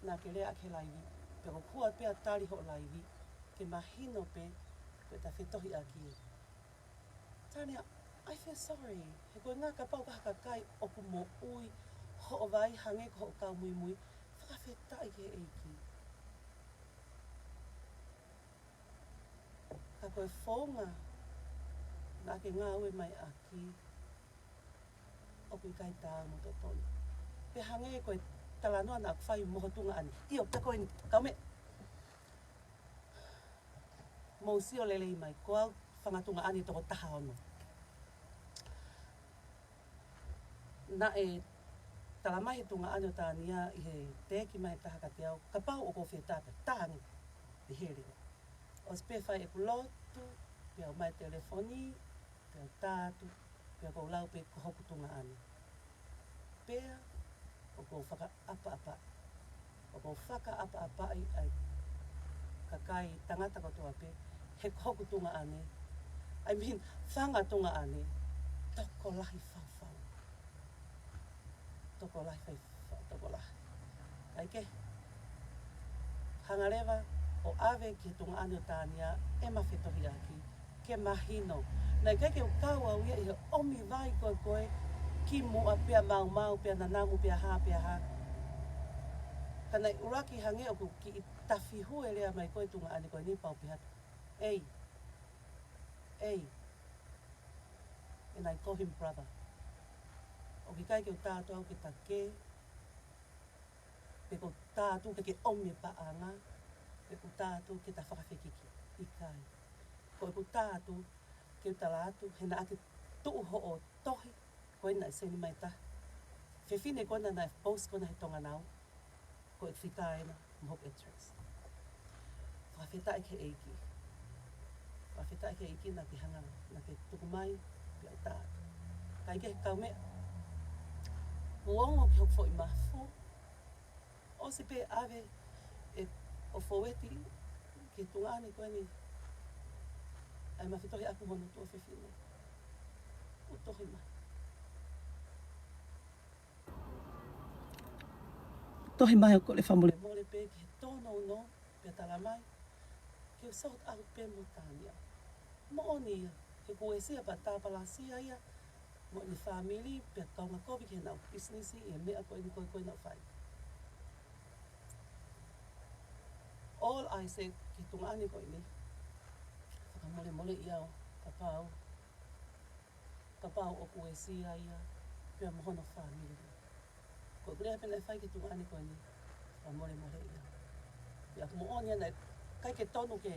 naʻa ke lea ʻaki he live. Pea ʻoku ou hua pē ʻo tali hoʻo live ke mahino pē ko e ta fetohiʻaki ē. Tania, I feel sorry. He ko e ʻuhinga kapau ko ha kakai ʻoku moʻui hoʻo vai hangē ko hoʻo kau muimui, fakafetaʻi ki he ʻEiki. Ka ko e founga naʻa ke ngāue mai ʻaki, ʻoku ʻikai taau mo totonu. Pea hangē ko e talanoa naʻa ku fai mo ho tuongaʻane. ʻIo, pea ko eni, kaumeʻa. Mou sio lelei mai, ko au fanga tuongaʻane toko taha ono. Naʻe talamai he tuongaʻane ʻo Tania ʻi he teʻeki mai taha kiate au, kapau ʻoku ou fie tā pē, tā ange, ʻi he lea. ʻOsi pē fai ʻeku lotu, pea ʻomai e telefoni, pea u tā atu, pea ʻoku ou lau pē ko hoku tuongaʻane. Pea ʻoku ou fakaʻapaʻapa, ʻoku ou fakaʻapaʻapaʻi ʻa e kakai tangata kotoa pē, he ko hoku tuongaʻane. I mean, fanga tuongaʻane, tokolahi faufau. Tokolahi faufau, tokolahi. Kae kehe, hanga leva ʻo ʻave ki he tuongaʻane ʻo Tania ʻema fetohiʻaki, ke mahino. Naʻe ʻikai ke u kau au ia ʻi he ʻomi vai ko ē ko ē kimuʻa pea maumau, pea nanamu, pea hā, pea hā. Ka naʻe ʻuluaki hangē ʻoku kiʻi tafihu e lea mai ko ē tuongaʻane ko eni pea u pehē atu, "Ei, ei." And I call him brother. ʻOku ʻikai ke u tā atu au ke ta kē, pe ʻoku ou tā atu ke ke ʻomi e paʻanga, pe ʻoku ou tā atu ke ta fakafekiki. ʻIkai. Ko ʻeku tā atu ke u tala atu, he naʻa ke tuʻu hoʻo tohi, ko ena naʻe send mai ʻe he fefine ko ena naʻe post ko ena he Tonga Now, ko e fika ena mo hoku address. Fakafetaʻi ki he ʻEiki. Fakafetaʻi ki he ʻEiki naʻa ke hanga, naʻa ke tuku mai, pea u tā atu. Kae kehe kaumeʻa, kuo ongo ki hoku foʻi mafu, ʻosi pē ʻave ʻe, ʻo fōueti ki he tuongaʻane ko eni ʻa ʻema fetohiʻaki mo hono tuofefine. Kuo tohi mai. Tohi mai ʻo kole fakamolemole pē ki he tōnounou, pea talamai ke u sort out pē mo Tania. Moʻoni ia, he kuo uesia pea tāpalasia ia mo ʻene fāmili, pea kaungā kovi ki heʻenau pisinisi ʻi he meʻa ko eni ko ē ko ē naʻa ku fai. All I said ki he tuongaʻane ko eni, fakamolemoleʻi au, kapau, kapau ʻoku uesia ia pea mo hono fāmili. Ko ʻeku lea pē naʻe fai ki he tuongaʻane ko eni, fakamolemoleʻi au. Pea ʻoku moʻoni ia naʻe ʻikai ke tonu ke,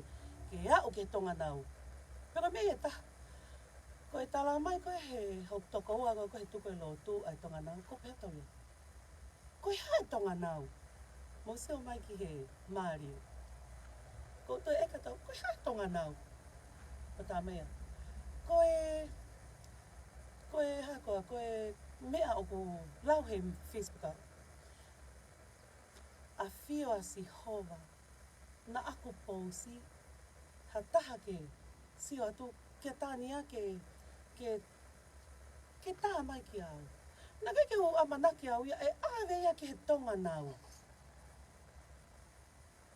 ke aʻu ki he Tonga Now. Pea ko e meʻa ia ʻe taha, ko e talamai ko ē he hoku tokoua ko ē ko ē he tuku e lotu ʻa e Tonga Now, ko e pehē atu ia, "Ko e hā e Tonga Now?" Mou sio mai ki he mālie. Ko e toe ʻeke atu au, "Ko e hā e Tonga Now?" Ko e talamai ia, "Ko e, ko e hā koā, ko e meʻa ʻoku lau he Facebook au. ʻAfio ʻa Sihova, naʻa ku pousi ha taha ke sio atu kia Tania ke, ke, ke tā mai kia au." Naʻe ʻikai ke u ʻamanaki au ia ʻe ʻave ia ki he Tonga Now.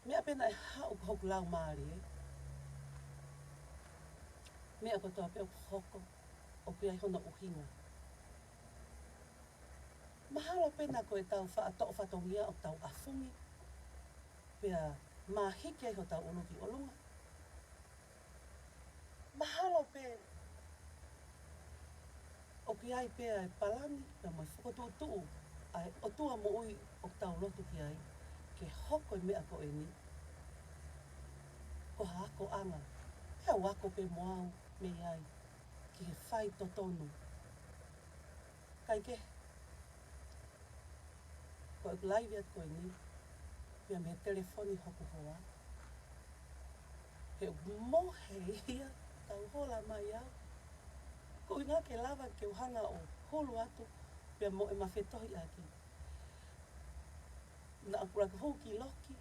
Meʻa pē naʻe haʻu ko hoku laumālie, meʻa kotoa pē ʻoku hoko, ʻoku ʻi ai hono ʻuhinga. Mahalo pē naʻa ko ʻetau faʻa toʻo fatongia ʻoku tau ʻafungi, pea mahiki ai hotau ʻulu ki ʻolunga. Mahalo pē ʻoku ʻi ai pē ʻa e palani, pea mo e fokotuʻutuʻu ʻa e ʻOtua moʻui ʻoku tau lotu ki ai, ke hoko e meʻa ko eni ko ha akoʻanga, pea u ako pē mo au mei ai. ʻi he faitotonu. Kae kehe, ko ʻeku laivi atu ko eni, pea mei he telefoni hoku hoa. He ʻoku mohe ia, kau hola mai au. Ko e ʻuhinga ke lava ke u hanga ʻo hulu atu, pea mo ʻema fetohiʻaki. Naʻa ku laka hū ki loki,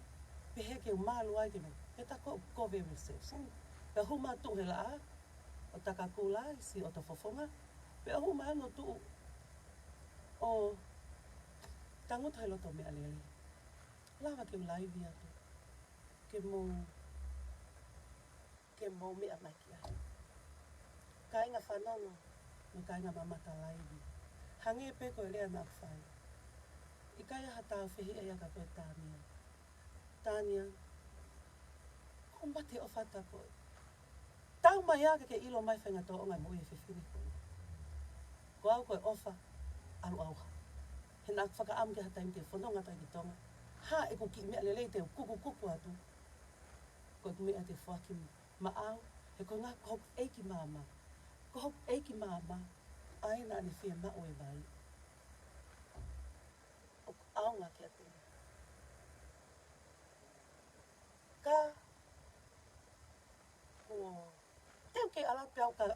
pehē ke u malu ai ke me, he ta ko ko ve reception. Pea hū mai tuʻu he laʻā, ʻo taka kula ai siʻoto fofonga. Pea hū mai ʻo tuʻu ʻo tangutu he loto meʻalele. Lava ke u laivi atu. Ke mou, ke mou meʻa mai ki ai. Kāinga fanongo, mo kāinga mamata laivi. Hangē pē ko e lea naʻa ku fai. ʻIkai ha tāufehiʻa ia kia koe Tania. Tania, ko mate ʻofa atu kia koe. Tau mai ā ke ke ʻilo mai faʻahinga tōʻonga moʻui e fefine ko ē. Ko au ko e ʻofa, ʻalu ʻauha. He naʻa ku fakaʻamu ke ha taimi ke fononga atu ai ki Tonga. Hā ʻeku kiʻi meʻa lelei te u kukukuku atu. Ko ʻeku meʻa te u foaki maʻau, he ko e ʻuhinga ko hoku ʻeiki māmā. Ko hoku ʻeiki māmā, ʻa ia naʻa ne fiemaʻu e vai. ʻOku ʻaonga kiate ia. Ka, ko, te u kei ʻalu pē au ka,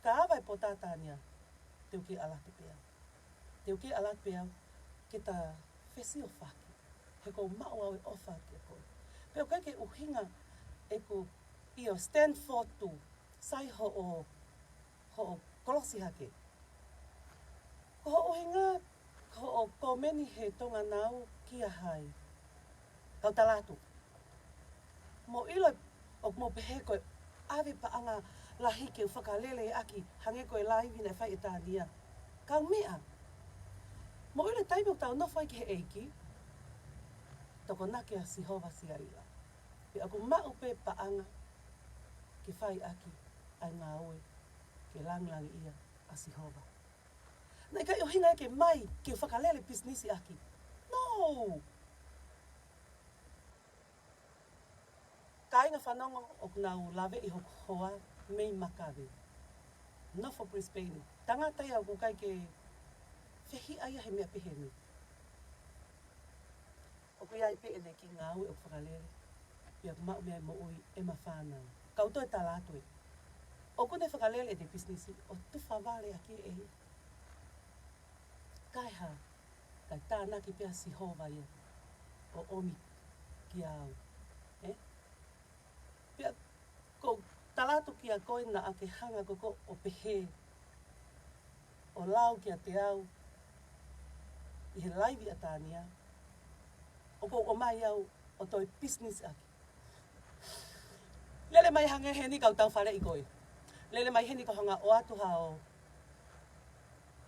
ka ava e pō tā Tania. Te u kei ʻalu pē au. Te u kei ʻalu pē au, ke ta fesiofaki. He ʻoku ou maʻu au e ʻofa kia koe. Pea ʻoku ʻikai ke ʻuhinga ʻeku ʻio stand for tu, sai hoʻo, hoʻo kolosi hake. Ko hoʻo ʻuhinga, ko hoʻo kōmeni he Tonga Now kia hai. Kau tala atu. Mou ʻilo ʻoku mou pehē ko e ʻave paʻanga lahi ke u fakalele ʻaki hangē ko e laivi naʻe fai ʻe Tania. Kau meʻa. Mou ʻilo e taimi ʻoku tau nofo ai ki he ʻEiki. Tokonaki ʻa Sihova Siaila. Pea ʻoku maʻu pē paʻanga ke fai ʻaki ʻa e ngāue ke langilangiʻia ʻa Sihova. Naʻe ʻikai ʻuhinga ke mai ke fakalele pisinisi ʻaki. No! Kāinga fanongo ʻoku nau laveʻi hoku hoa mei Makave. Nofo Brisbane. Tangata ia ʻoku ʻikai ke fehiʻa ia he meʻa pehē ni. ʻOku ʻi ai pē ʻene kiʻi ngāue ʻoku fakalele. Pea ʻoku maʻu mei ai moʻui ʻema fānau. Kau toe tala atu ē. ʻOku ne fakalele ʻene pisinisi ʻo tufa vale ʻaki ʻe ia. Kae hā, kae tānaki pē ʻa Sihova ia ʻo ʻomi kia au. Ē? Pea ʻoku ou tala atu kia koe naʻa ke hanga ko koe ʻo pehē, ʻo lau kiate au ʻi he laivi ʻa Tania, ʻoku ou ʻomai au ʻo toe pisinisi ʻaki. Lele mai hangē heni kau tau faleʻi koe. Lele mai heni kau hanga ʻoatu hao,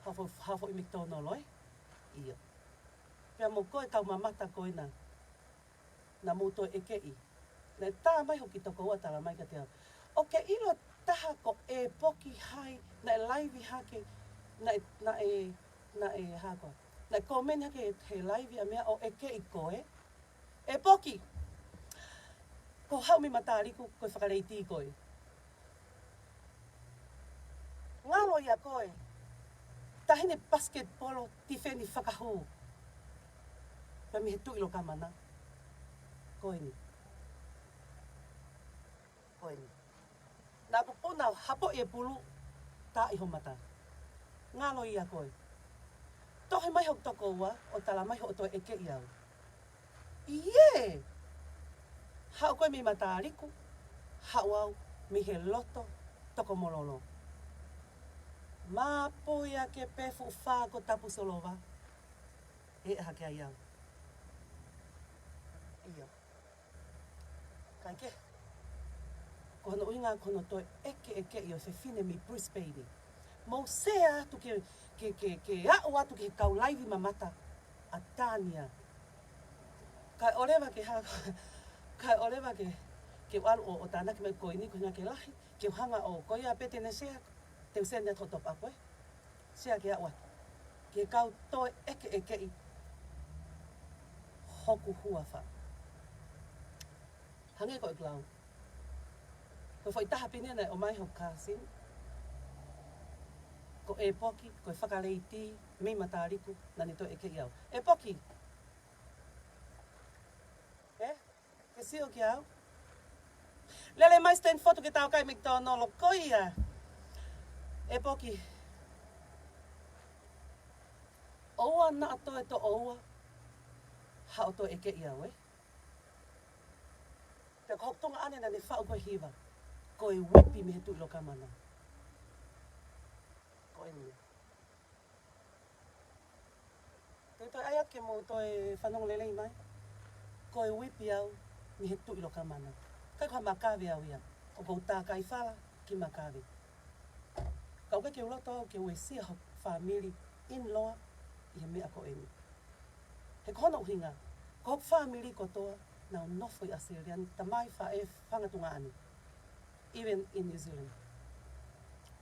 hao fo-, hao foʻi McDonald ē. ʻIo. Pea mo koe kau mamata ko ena. Naʻa mou toe ʻekeʻi. Naʻe tā mai hoku kiʻi tokoua tala mai kiate au. ʻOku ke ʻilo taha ko e poki hai, naʻe laivi hake, naʻe, naʻe, naʻe hā koā. Naʻe kōmeni hake he laivi ʻa meʻa ʻo ʻekeʻi koe. ʻE poki. Ko haʻu mei Mataliku, ko e fakaleiti koe. Ngalo ia koe. Taʻahine pasiketipolo tifeni fakahū. Pea mei he Tuʻi Lokamana. Ko eni. Ko eni. Naʻa ku puna ʻo hapoʻi e pulu, tā ʻi ho mata. Ngalo ia koe. Tohi mai hoku tokoua, ʻo tala mai hoʻo toe ʻekeʻi au. ʻIo! Haʻu koe mei Mataliku, haʻu au mei he loto toko Mololo. Māpui ake pē fuʻu fā ko Tapusolova. ʻE ʻaha ke ai au. ʻIo. Kae kehe. Ko hono ʻuhinga ko hono toe ʻekeʻekeʻi ʻo e fefine mei Brisbane. Mou sea atu ke, ke, ke, ke aʻu atu ki he kau laivi mamata ʻa Tania. Kae ʻoleva ke ha-, kae ʻoleva ke, ke u ʻalu ʻo, ʻo tānaki mai ko eni ko e ʻuhinga ke lahi, ke u hanga ʻo ko ia pē te ne sea, te u send atu hoʻo top up ē. Sea ke aʻu atu. Ke kau toe ʻekeʻekeʻi hoku huafa. Hangē ko ʻeku lau. Ko e foʻi taha pē eni naʻe ʻomai hoku kāsini. Ko ʻEpoki, ko e fakaleiti mei Mataliku, naʻa ne toe ʻekeʻi au. ʻEpoki. Ē? Ke sio ki au. Lele mai Stanford ke tau kai mei tōnolo ko ia. ʻEpoki. ʻOua naʻa toe toʻo ua haʻo toe ʻekeʻi au, ē? Pea ko hoku tuongaʻane naʻa ne faʻu ko e hiva. Ko e uipi mei he Tuʻi Lokamana. Ko eni. Te u toe ʻai atu ke mou toe fanongo lelei mai. Ko e uipi au mei he Tuʻi Lokamana. ʻIkai ko ha makave au ia. ʻOku ou tākai fala ki makave. Ka ʻoku ʻikai ke u loto au ke uesia hoku fāmili in-law ʻi he meʻa ko eni. He ko hono ʻuhinga, ko hoku fāmili kotoa, nau nofo ʻi ʻAositelēlia ni, tamai, faʻē, fanga tuongaʻane. Even in New Zealand.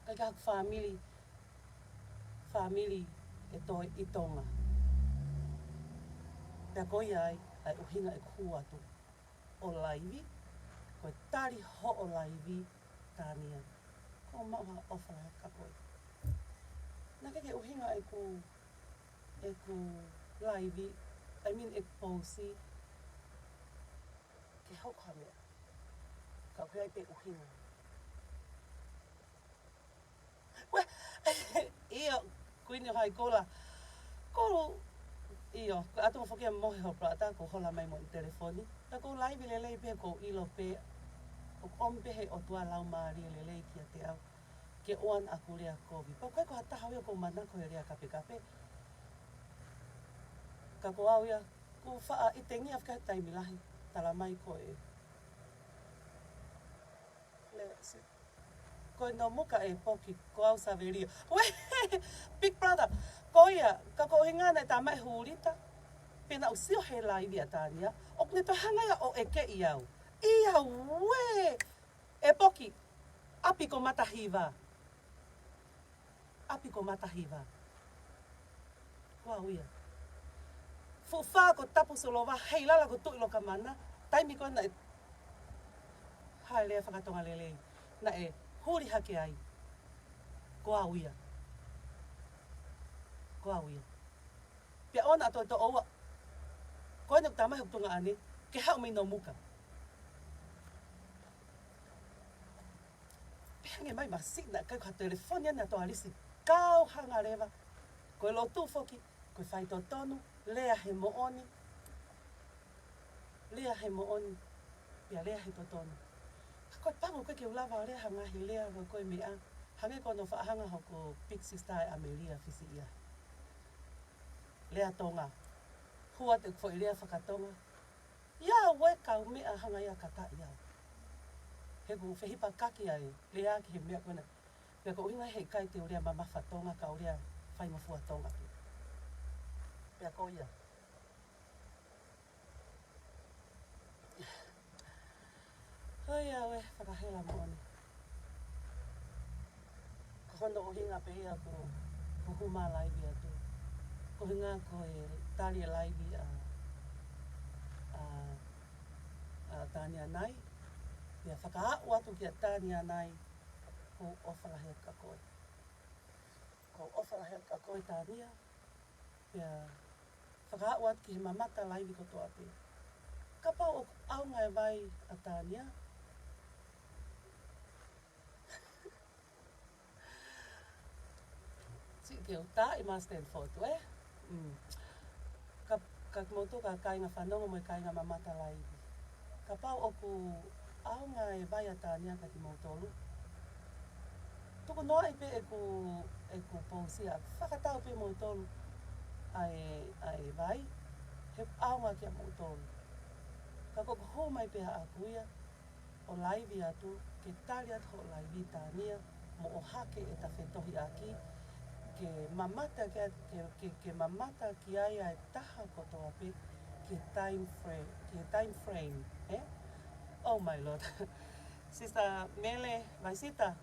ʻIkai ke ʻi ai haku fāmili, fāmili ʻe toe ʻi Tonga. Pea ko ia ai, ʻa e ʻuhinga ʻeku hū atu ʻo laivi, ko e tali hoʻo laivi Tania. Ko e maʻu ha ʻofa lahi kia koe. Naʻe ʻikai ke ʻuhinga ʻeku, ʻeku laivi, I mean ʻeku pousi, ke hoko ha meʻa. Ka ʻoku ʻi ai pē ʻuhinga. Uē, ʻio, Kuini ʻo Haikola. Ko, ʻio, ko e ʻatu foki ʻa Mohe Hoplata, ko e hola mai mo e telefoni. Ka ko e laivi lelei pē, ko e ʻilo pē, ʻoku ʻomi pē he ʻOtua laumālie lelei kiate au. Ke ʻoua naʻa ku lea kovi. Pea ʻoku ʻikai ko ha taha au ia ʻoku ou manako he lea kapekape. Ka ko au ia, ʻoku ou faʻa ʻitengia fika he taimi lahi. Tala mai ko e. Let's see. Ko e Nomuka ʻEpoki, ko au Savelia. Uē, Big Brother. Ko ia, ka ko e ʻuhinga naʻe tā mai e hulita. Pea naʻa ku sio he laivi ʻa Tania. ʻOku ne toe hanga ia ʻo ʻekeʻi au. ʻIa uē. ʻEpoki. ʻApi ko Matahiva. ʻApi ko Matahiva. Ko au ia. Fuʻu fā ko Tapusolova, Heilala ko Tuʻi Lokamana, taimi ko ē naʻe hā e lea fakatonga lelei, naʻe huli hake ai. Ko au ia. Ko au ia. Pea ʻoua naʻa toe toʻo ua. Ko eni ʻoku tā mai hoku tuongaʻane, ke haʻu mei Nomuka. Pea hangē mai masiʻi naʻe ʻikai ko ha telefoni ʻa Toa Lisi. Kau hanga leva. Ko e lotu foki, ko e faitotonu, lea he moʻoni. Lea he moʻoni, pea lea he totonu. Ka ko e pango ʻoku ʻikai ke u lava lea ha ngaahi lea ko e meʻa. Hangē ko hono faʻa hanga hoku Big Sister ʻa ʻAmelia Fisiʻia. Lea Tonga. Hua te foʻi lea fakatonga. ʻIa uē kau meʻa hanga ia kataʻi au. He ʻoku fehipakaki ai, lea ki he meʻa ko ena. Pea ko e ʻuhinga he ʻikai te u lea mamafa Tonga ka u lea faingofua Tonga pē. Pea ko ia. Ko ia uē, fakahela moʻoni. Ko hono ʻuhinga pē ia ʻoku, ʻoku ou hū mai laivi atu. Ko e ʻuhinga ko e tali e laivi ʻa, ʻa, ʻa Tania Nai. Pea fakaaʻu atu kia Tania Nai, ʻoku ou ʻofa lahi atu kia koe. ʻOku ou ʻofa lahi atu kia koe Tania. Pea fakaaʻu atu ki he mamata laivi kotoa pē. Kapau ʻoku ʻaonga e vai ʻa Tania. Siʻi ke u tā ʻi Marsden Fort, ē? Mm. Ka, ka kimoutolu kāinga fanongo mo e kāinga mamata laivi. Kapau ʻoku ʻaonga e vai ʻa Tania kia kimoutolu. Tuku noaʻi pē ʻeku, ʻeku pousi ʻa fakatau pē moutolu ʻa e, ʻa e vai. He ʻaonga kia moutolu. Ka ko ʻeku hū mai pē ʻaʻaku ia. ʻO laivi atu, ke tali atu hoʻo laivi Tania, mo ʻohake ʻeta fetohiʻaki, ke mamata ki ai, ke, ke, ke mamata ki ai ʻa e taha kotoa pē, ki he time frame, ki he time frame, ē? Oh my Lord. Sister Mele, Vaisita.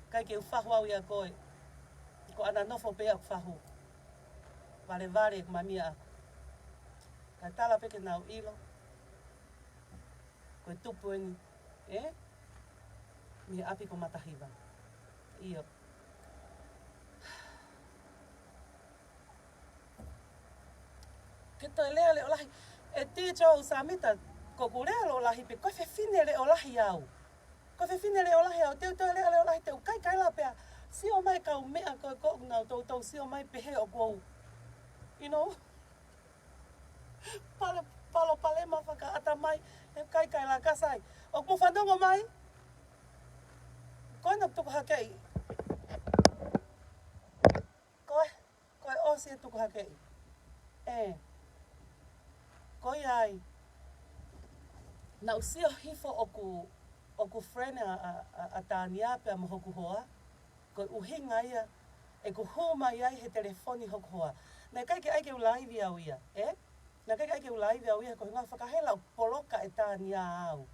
ʻIkai ke u fahu au ia koe. Ko ʻana nofo pē ʻeku fahu. Valevale ʻeku mami ʻaʻaku. Kae tala pē ke nau ʻilo. Ko e tupu eni, ē? Mei he ʻapi ko Matahiva. ʻIo. Ke toe lea leʻo lahi. ʻE T J Samita, ko ʻeku lea leʻo lahi pē, ko e fefine leʻo lahi au. Ko e fefine leʻo lahi au, te u toe lea leʻo lahi, te u kaikaila pē ā. Sio mai kau meʻa ko ē ʻoku nau toutou sio mai pehē ʻoku ou, you know, pale, palopalema fakaʻatamai, he kaikaila ka sai. ʻOku mou fanongo mai? Ko ena tuku hakeʻi. Ko e, ko e ʻosi e tuku hakeʻi. ʻE. Ko ia ai. Naʻá ku sio hifo ʻoku, ʻoku friend ʻa, ʻa, ʻa, ʻa Tania pea mo hoku hoa. Ko e ʻuhinga ia ʻeku hū mai ai he telefoni hoku hoa. Naʻe ʻikai ke ʻai ke u laivi au ia, ē? Naʻe ʻikai ke ʻai ke u laivi au ia, ko e ʻuhinga fakahela ʻo poloka ʻe Tania au.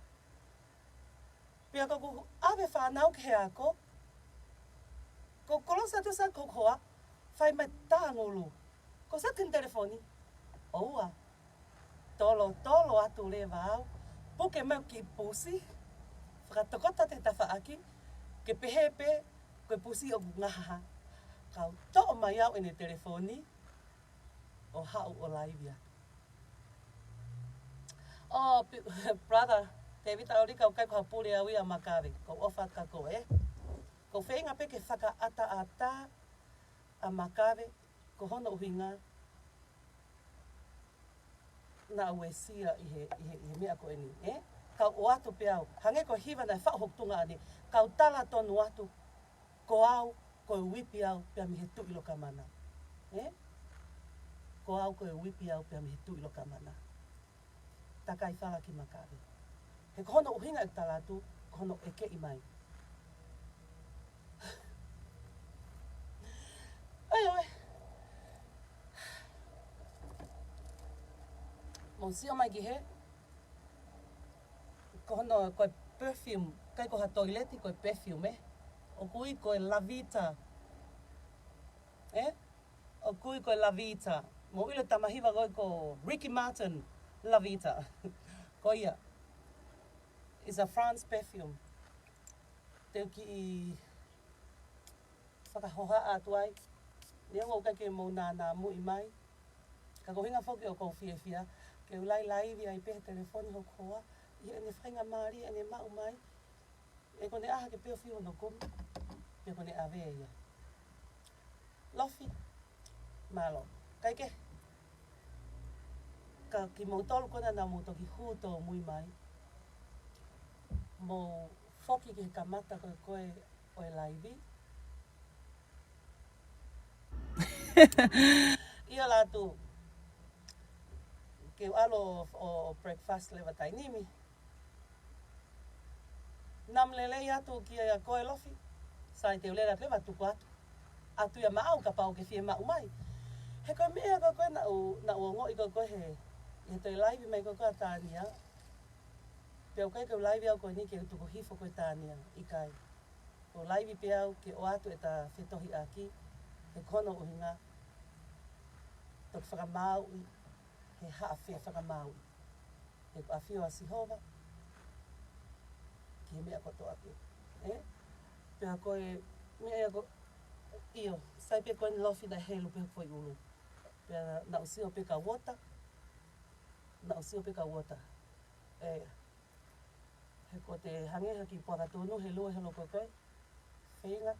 Pea ko ʻeku ʻave fānau ki he ako, ko e kolosi atu ʻa hoku hoa, fai mai tāngulu. Ko e seti ʻene telefoni. ʻOua. Tolotolo atu leva au. Puke mai ki pusi. Fakatokota atu he tafaʻaki. Ke pehē pē, ko e pusi ʻoku ngaha. Kau toʻo mai au ʻene telefoni. ʻO haʻu ʻo laivi atu. ʻO, pi-, brother, David Aolika, ʻoku ʻikai ko ha pule au ia ʻa Makave. Ko e ʻofa atu kia koe, ē. Ko e feinga pē ke fakaʻataʻatā ʻa Makave, ko hono ʻuhinga naʻá ku uesia ʻi he, ʻi he, ʻi he meʻa ko eni, ē? Kau ʻoatu pē au. Hangē ko e hiva naʻe faʻu hoku tuongaʻane. Kau tala tonu atu, ko au, ko e uipi au, pea mei he Tuʻi Lokamana. Ē? Ko au, ko e uipi au, pea mei he Tuʻi Lokamana. Takai fala ki Makave. He ko hono ʻuhinga ʻeku tala atu, ko hono ʻekeʻi mai. Ai, ai. Mou sio mai ki hē. Ko hono, ko e perfume. ʻIkai ko ha toileti, ko e perfume, ē. ʻOku ui ko e Lavita. Ē? ʻOku ui ko e Lavita. Mou ʻilo e tama hiva ko ē ko Ricky Martin, Lavita. Ko ia. It's a France perfume. Te u kiʻi fakahohaʻa atu ai. Neongo ʻoku ʻikai ke mou nānā muʻi mai. Ka ko e ʻuhinga foki ʻoku ou fiefia. Ke u laivi ai pē he telefoni hoku hoa. ʻI heʻene faingamālie ʻene maʻu mai. ʻE ko ʻene ʻā hake pē ʻo fiu hono kumi, pea ko ʻene ʻave ia. Lofi, mālō. Kae kehe, ka kimoutolu ko ena naʻa mou toki hū tōmui mai, mou foki ki he kamata ko ē ko ē ʻo e laivi. ʻIo Latu, ke u ʻalu ʻo, ʻo breakfast leva taimi ni. Naʻá ma lelei atu kia koe Lofi. Sai, te u lele atu leva tuku atu. ʻAtu ia maʻau kapau ʻokú ke fiemaʻu mai. He ko e meʻa ko ē ko ē naʻá ku, naʻá ku ongoʻi ko ē ko ē he, he toe laivi mai ko ē ko ē ʻa Tania. Pea ʻoku ʻikai ke u laivi au ko eni ke u tuku hifo ko ē Tania. ʻIkai. ʻOku ou laivi pē au ke ʻoatu ʻeta fetohiʻaki, he ko hono ʻuhinga, toki fakamaauʻi, he haʻa fefakamaauʻi. He ko e ʻafio ʻa Sihova ki he meʻa kotoa pē. Ē? Pea ko e meʻa ia ko, ʻio, sai pē ko eni Lofi naʻe helu pē ko e ʻulu. Pea naʻá ku sio pē kia Uota, naʻá ku sio pē kia Uota. Ē, he ko e te hangē ha kiʻi puaka tunu he lue he loko ko ē. Feinga.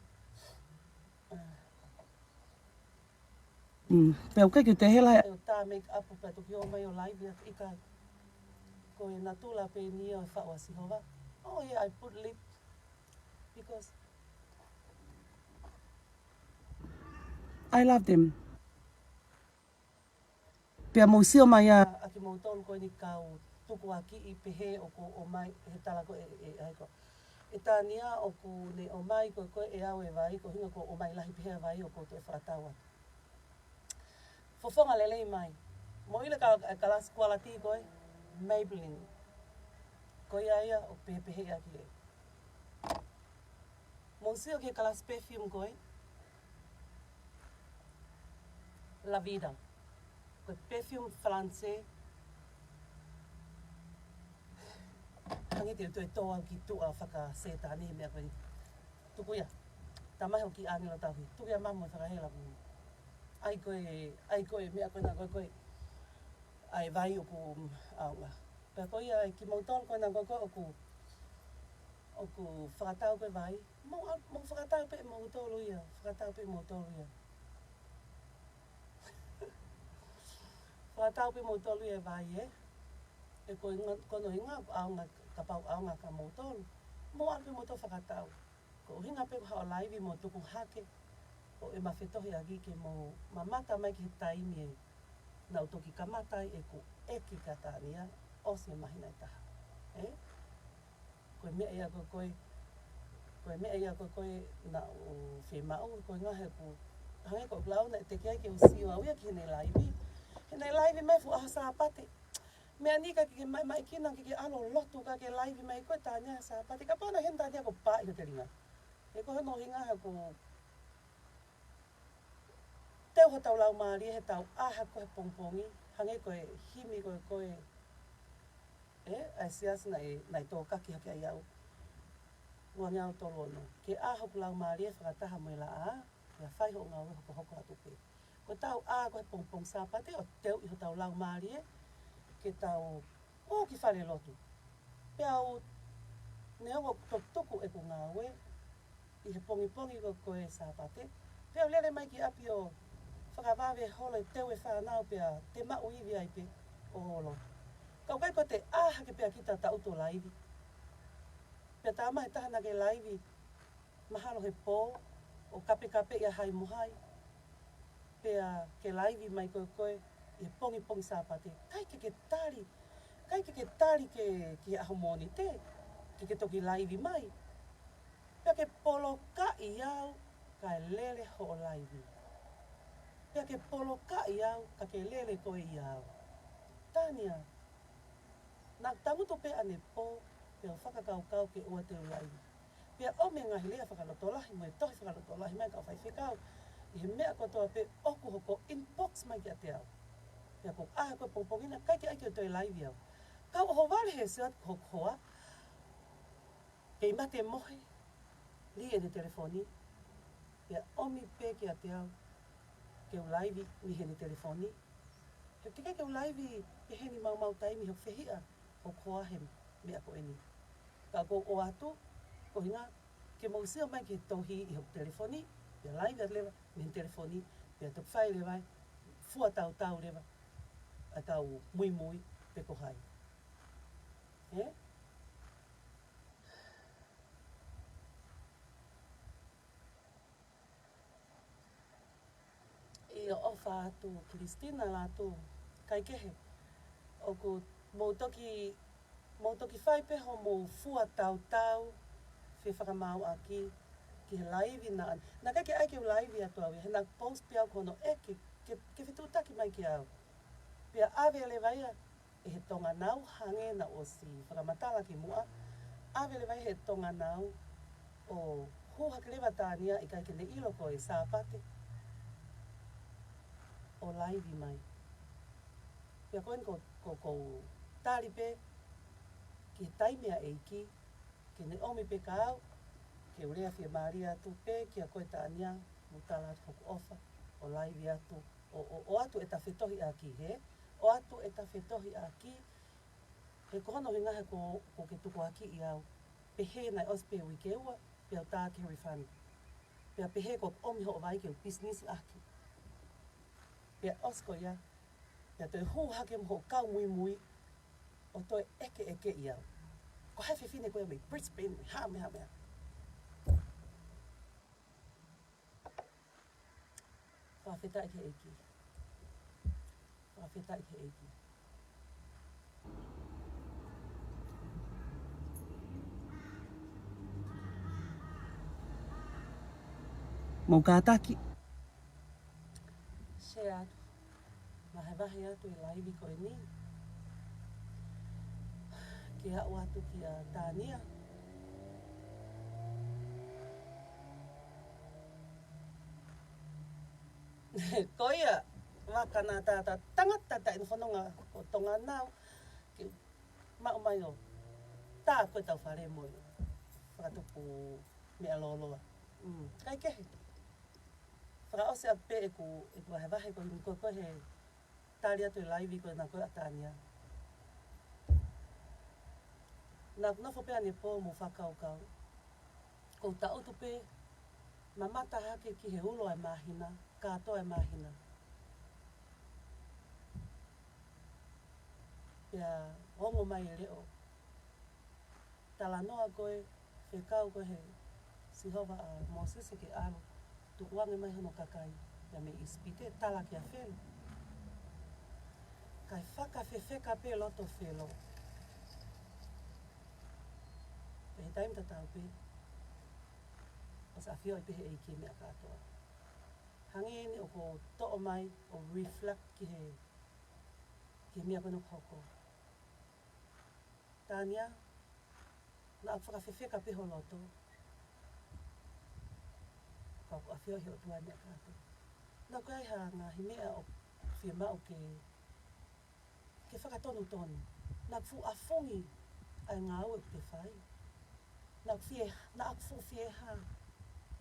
Mm, pea ʻoku ʻikai ke u toe hela. ʻE tā make up pea toki ō mai ʻo laivi atu, ʻikai. Ko e natula pē eni ʻo e faʻu ʻa Sihova. Oh yeah, I put lip because I love them. Pea mou sio mai ā, ʻa kimoutolu ko eni kau tukuakiʻi pehē ʻoku ō mai he tala ko ē, ʻe, ʻe, ʻe, ko ē. ʻE Tania ʻoku ne ō mai ko ē, ko ē ʻe au e vai, ko e ʻuhinga ko e ō mai lahi pehē ʻa e vai ʻoku ou toe fakatau atu. Fofonga lelei mai. Mou ʻilo e ka, e kalasi kualiti ko ē, Maybelline. Ko ia ia ʻoku pehē pehē ʻaki ē. Mou sio ki he kalasi perfume ko ē. Lavida. Ko e perfume Falanisē. Hangē te u toe tō au ki tuʻa fakasētane he meʻa ko ē. Tuku ia. Tamahi ʻo ki ʻāngelo tauhi. Tuku ia mamu e fakahela mo. ʻAi ko ē, ʻai ko ē meʻa ko ena ko ē ko ē. ʻa e vai ʻoku ʻaonga. Pea ko ia ʻa kimoutolu ko ena ko ē ʻoku, ʻoku fakatau ko ē vai. Mou, mou fakatau pē moutolu ia, fakatau pē moutolu ia. Fakatau pē moutolu ia e vai, ē. ʻE ko e nga-, ko hono ʻuhinga ʻoku ʻaonga, kapau ʻaonga kia moutolu. Mou ʻalu pē moutolu fakatau. Ko e ʻuhinga pē ko haʻo laivi mo tuku hake ʻo ʻema fetohiʻaki ke mou mamata mai ki he taimi ē naʻa ku toki kamata ai ʻeku ʻeke kia Tania, ʻosi e māhina ʻe taha. Ē? Ko e meʻa ia ko ē, ko e meʻa ia ko ē naʻa ku fiemaʻu, ko e ngaahi ʻeku, hangē ko e lau naʻe teʻeki ai ke u sio au ia ki heʻene laivi. Heʻene laivi mai fuʻu ʻaho Sāpate. Meʻa ni ka ke maʻimaʻi kina ke ke ʻalu ʻo lotu ka ke laivi mai koe Tania Sāpate. Kapau naʻe ʻi heni Tania kuo paʻi ho telinga. He ko hono ʻuhinga he ʻoku teu hotau laumālie heʻetau ʻā hake he pongipongi, hangē ko e himi ko ē, ko ē, ē, ʻa e siasi naʻe, naʻe tōkaki hake ai au. Ua ngeau tolu ono. Ke ʻā hoku laumālie fakataha mo e laʻā, pea fai hoʻo ngāue hokohoko atu pē. Ko ʻetau ʻā ko ē he pongipongi Sāpate ʻo teuʻi hotau laumālie, ke tau ō ki falelotu. Pea u neongo ʻoku toki tuku ʻeku ngāue ʻi he pongipongi ko ē ko ē Sāpate. Pea u lele mai ki ʻapi ʻo fakavave holo e teu e fānau pea te maʻu ivi ai pē ʻo holo. Ka ʻoku ʻikai ko ʻete ʻā hake pea kita taʻutu ʻo laivi. Pea tā mai taha naʻa ke laivi mahalo he pō ʻo kapekape ia hai mo hai. Pea ke laivi mai ko ē ko ē ʻi he pongipongi Sāpate. ʻIkai ke ke tali, ʻikai ke ke tali ke, ki he ʻaho Mōnite, ke ke toki laivi mai. Pea ke polokaʻi au, kae lele hoʻo laivi. Pea ke polokaʻi au, ka ke lele koe ʻia au. Tania, naʻa ku tangutu pē ʻanepō, pea u fakakaukau ke ʻoua te u laivi. Pea ʻomi e ngaahi lea fakalotolahi, mo e tohi fakalotolahi mai kau faifekau. ʻI he meʻa kotoa pē ʻoku hoko inbox mai kiate au. Pea ko e ʻā ko ē pongipongi na ʻikai ke ʻai ke u toe laivi au. Kau ʻohovale he sio atu ki hoku hoa, kei mate mohe, lī ʻene telefoni, pea ʻomi pē kiate au, ke u laivi mei heʻene telefoni. He teʻeki ke u laivi pē heni maumau taimi he fehiʻa hoku hoa he meʻa ko eni. Ka ʻoku ou ʻoatu, ko e ʻuhinga, ke mou sio mai ki he tohi ʻi hoku telefoni, pea laivi atu leva mei heʻene telefoni, pea toki fai leva, fua tautau leva, ʻa e kau muimui pe ko hai. Ē? ʻIo, ʻofa atu, Christina Latu, kae kehe, ʻoku mou toki, mou toki fai pē hoʻomou fua tautau, fie fakamaauʻaki, ki he laivi naʻa, naʻa ʻikai ke ʻai ke u laivi atu au ia, he naʻa ku post pē au ko hono ʻeke, ke, ke fetuʻutaki mai kiate au. Pea ʻave leva ia, ʻe he Tonga Nau hangē naʻa ku ʻosi fakamatala kimuʻa, ʻave leva ʻe he Tonga Nau ʻo hū hake leva Tania ʻikai ke ne ʻilo ko e Sāpate ʻo laivi mai. Pea ko eni ko, ko, ko u tali pē ki he taimi ʻa e ʻEiki, ke ne ʻomi pē kia au, ke u lea fiemālie atu pē kia koe Tania, mo tala atu hoku ʻofa, ʻo laivi atu, ʻo, ʻo, ʻoatu ʻeta fetohiʻaki, hē? ʻOatu ʻeta fetohiʻaki, he ko hono ʻuhinga he ko, ko ke tukuakiʻi au. Pehē naʻe ʻosi pē uike ua, pea u tā ki he refund. Pea pehē ko ʻomi hoʻo vai ke u pisinisi ʻaki. Pea ʻosi ko ia, pea toe hū hake mo hoʻo kau muimui, ʻo toe ʻekeʻekeʻi au. Ko hai e fefine ko ia mei Brisbane, mei hā, mei hā, mei hā. Fakafetaʻi ki he ʻEiki. Fakafetaʻi ki he ʻEiki. Mou kātaki. Share atu. Vahevahe atu e laivi ko eni. Ke aʻu atu kia Tania. Ko ia, vaka naʻa tātā tangata taʻe fononga ko Tonga Nau, ke maʻu mai ʻo tā ko ʻetau fale mo e fakatupu meʻa lōloa. Mm, kae kehe. Fakaʻosi atu pē ʻeku, ʻeku vahevahe ko eni ko, ko e he tali atu e laivi ko ena ko ē ʻa Tania. Naʻa ku nofo pē ʻanepō mo fakakaukau. Ko u taʻutu pē, mamata hake ki he ulo ʻa e māhina, kātoa e māhina. Pea ongo mai e leʻo. Talanoa ko ē, fekau ko ē ʻe Sihova ʻa Mōsese ke ʻalu, tukuange mai hono kakai ia mei ʻIsipite, tala kia Felo. Kae fakafefeka pē loto Felo. Pea he taimi tatau pē, ʻosi ʻafioʻi pē he ʻEiki e meʻa kātoa. Hangē eni ʻoku ou toʻo mai ʻo reflect ki he, ki he meʻa ko ena ʻoku hoko. Tania, naʻa ku fakafefeka pē ho loto. Ka ʻoku ʻafioʻi he ʻOtua e meʻa kātoa. Naʻa ʻoku ʻi ai ha ngaahi meʻa ʻoku fiemaʻu ke, ke fakatonutonu. Naʻa ku fuʻu ʻafungi ʻa e ngāue ʻoku te fai. Naʻa ku fie, naʻa ku fuʻu fiehā.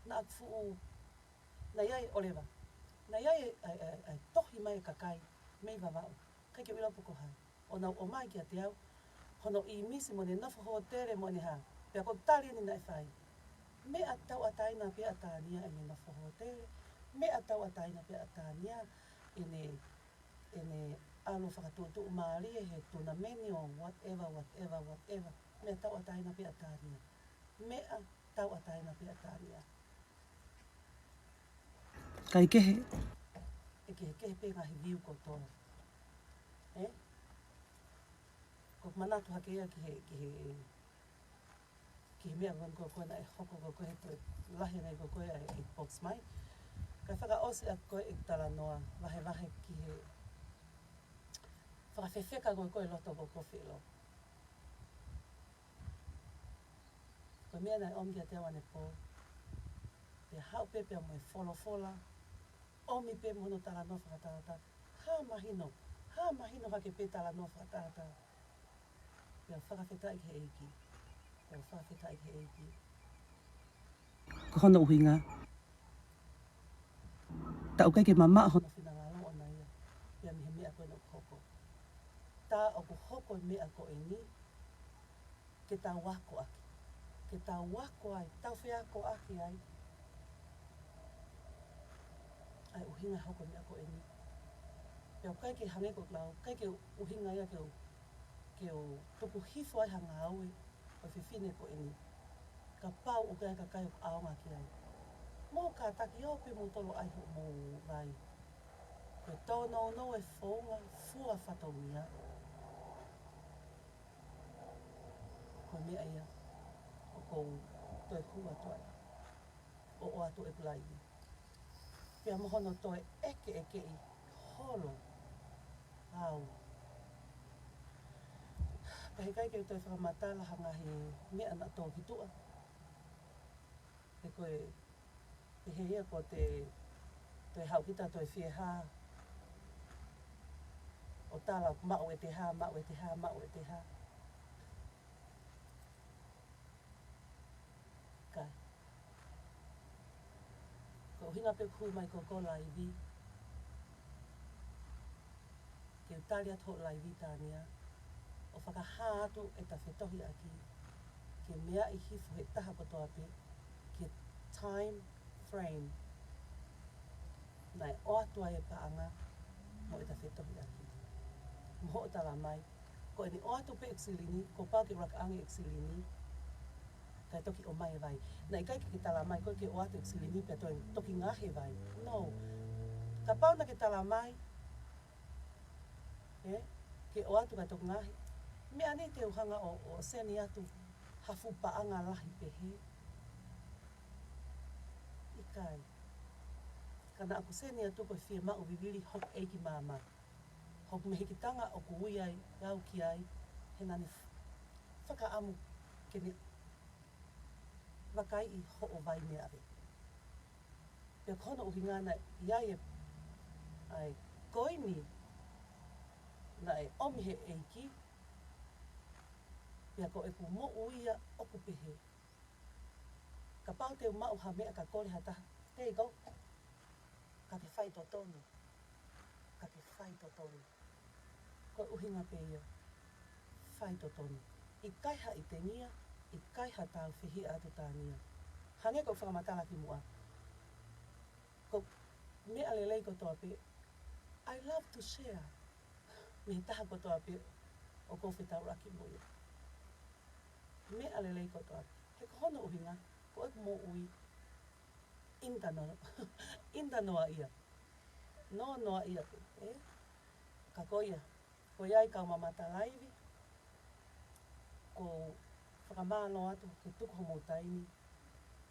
Naʻa ku fuʻu, naʻe ʻi ai ʻoleva. Naʻe ʻi ai e, e, e, e tohi mai e kakai mei Vavaʻu. ʻIkai ke u ʻilo pe ko hai. ʻO nau ʻomai kiate au hono ʻīmisi mo ʻene nofo hōtele mo ʻene hā. Pea ko e tali eni naʻe fai. Meʻa tauʻatāina pē ʻa Tania ʻene nofo hōtele. Meʻa tauʻatāina pē ʻa Tania ʻene, ʻene ʻalu fakatuʻutuʻumālie he tunameni ʻo whatever, whatever, whatever. Meʻa tauʻatāina pē ʻa Tania. Meʻa tauʻatāina pē ʻa Tania. Kae kehe. ʻE kehekehe pē ngaahi view kotoa. Ē? Ko e manatu hake ia ki he, ki he, ki he meʻa ko ē ko ē naʻe hoko ko ē he toe lahi ange ko ē ʻa e post mai. Kae fakaʻosi ʻaki ko ē e talanoa vahevahe ki he fakafefeka ko ē ko ē loto ko ē ko Felo. Ko e meʻa naʻe ʻomi kiate au ʻanepō. Pea haʻu pē pea mo e folofola. ʻOmi pē mo hono talanoa fakatātā. Hā mahino, hā mahino hake pē talanoa fakatātā. Pea fakafetaʻi ki he ʻEiki. Pea fakafetaʻi ki he ʻEiki. Ko hono ʻuhinga. Taʻu ʻikai ke mamaʻo hono finangalo ʻoʻona ia. Pea mei he meʻa ko ena ʻoku hoko. Tā ʻoku hoko e meʻa ko eni. Ke tau ako ʻaki. Ke tau ako ai, tau feakoʻaki ai. ʻA e ʻuhinga hoko e meʻa ko eni. Pea ʻoku ʻikai ke hangē ko e lau, ʻikai ke ʻuhinga ia ke u, ke u tuku hifo ai ha ngāue ʻo e fefine ko eni. Kapau ʻoku ʻi ai e kakai ʻoku ʻaonga ki ai. Mou kātaki ʻo pē mou tolo ai hoʻomou vai. Ko e tōnounou e founga fua fatongia. Ko e meʻa ia ʻoku ou toe hū atu ai. ʻO ʻoatu e pulai. Pea mo hono toe ʻekeʻekeʻi holo au. Pea he ʻikai ke toe fakamatala ha ngaahi meʻa naʻa tō ki tuʻa. He ko e Pehē ia ko te, te haʻu kita toe fiehā. ʻO tala maʻu e te hā, maʻu e te hā, maʻu e te hā. Ka. Ko e ʻuhinga pē ʻoku ou mai ko e ko e laivi. Ke u tali atu hoʻo laivi Tania, ʻo fakahā atu ʻeta fetohiʻaki, ke meaʻi hifo he taha kotoa pē, ki he time frame naʻe ʻoatu ai e paʻanga mo ʻeta fetohiʻaki. Mo hoʻo tala mai, ko ʻene ʻoatu pē ʻeku silini, kuo pau ke u lakaʻi ange ʻeku silini, kae toki ʻomai e vai. Naʻe ʻikai ke ke tala mai, ko e ke ʻoatu ʻeku silini, pea toe toki ngaohi e vai. No. Kapau naʻa ke tala mai, ē, ke ʻoatu kae toki ngaohi. Meʻa ni te u hanga ʻo, ʻo seni atu ha fuʻu paʻanga lahi pehē. ʻIkai. Ka naʻa ku seni atu ko e fiemaʻu vivili hoku ʻEiki māmani. Hoku mehikitanga ʻoku ui ai, au ki ai, he naʻa ne f-, fakaʻamu ke ne vakaiʻi hoʻo vai meʻa ē. Pea ko hono ʻuhinga naʻe ʻi ai e, ʻa e koini naʻe ʻomi he ʻEiki, pea ko ʻeku moʻui ia ʻoku pehē. Kapau te u maʻu ha meʻa ka kole ha taha, te i kau, ka ke fai totonu, ka ke Faitotonu. Ko e ʻuhinga pē ia. Faitotonu. ʻIkai ha ʻitengia, ʻikai ha tāufehiʻa atu Tania. Hangē ko e fakamatala kimuʻa. Ko e meʻa lelei kotoa pē. I love to share. Mei he taha kotoa pē ʻoku ou fetaulaki mo ia. Meʻa lelei kotoa pē. He ko hono ʻuhinga, ko ʻeku moʻui. ʻInitanoa, ʻinitanoa ia. Nonoa ia pē, ē? Ka ko ia, ko ia ai kau mamata laivi, ʻoku ou fakamālō atu ke tuku homou taimi,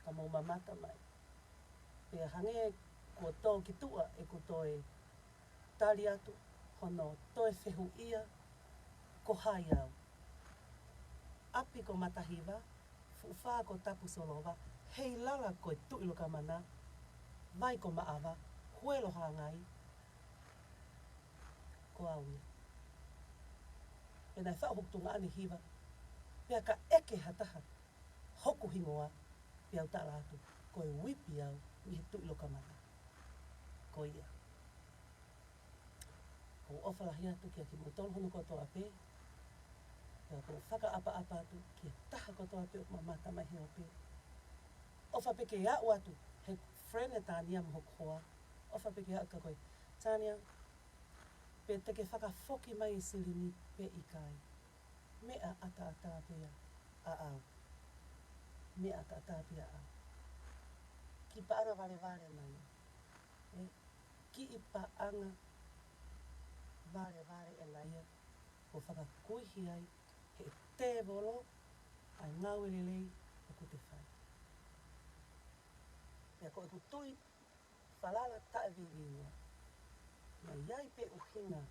ka mou mamata mai. Pea hangē kuo tō ki tuʻa ʻeku toe tali atu, hono toe fehuʻia, ko hai au. ʻApi ko Matahiva, fuʻu fā ko Tapusolova, Heilala ko e Tuʻi Lokamana, vai ko Maʻava, Huelo Hangai, ko au ia. Pea naʻe faʻu hoku tuongaʻane hiva, pea ka ʻeke ha taha hoku hingoa, pea u tala atu, ko e uipi au mei he Tuʻi Lokamana. Ko ia. ʻOku ou ʻofa lahi atu kia kimoutolu hono kotoa pē. Pea ʻoku ou fakaʻapaʻapa atu ki he taha kotoa pē ʻoku mamata mai he ope. ʻOfa pē ke aʻu atu, he friend ʻe Tania mo hoku hoa. ʻOfa pē ke aʻu ka ko e, Tania, pe te ke fakafoki mai e silini pe ʻikai. Meʻa ʻataʻatā pē ia ʻaʻau. Meʻa ʻataʻatā pē ia ʻaʻau. Kiʻi paʻanga valevale ʻena ia. ʻE, kiʻi paʻanga valevale ʻena ia. Kuo fakakuihi ai he tēvolo ʻa e ngāue lelei ʻoku te fai. Pea ko ʻeku tui falala taʻeviviua. Naʻe ʻi ai pē ʻuhinga.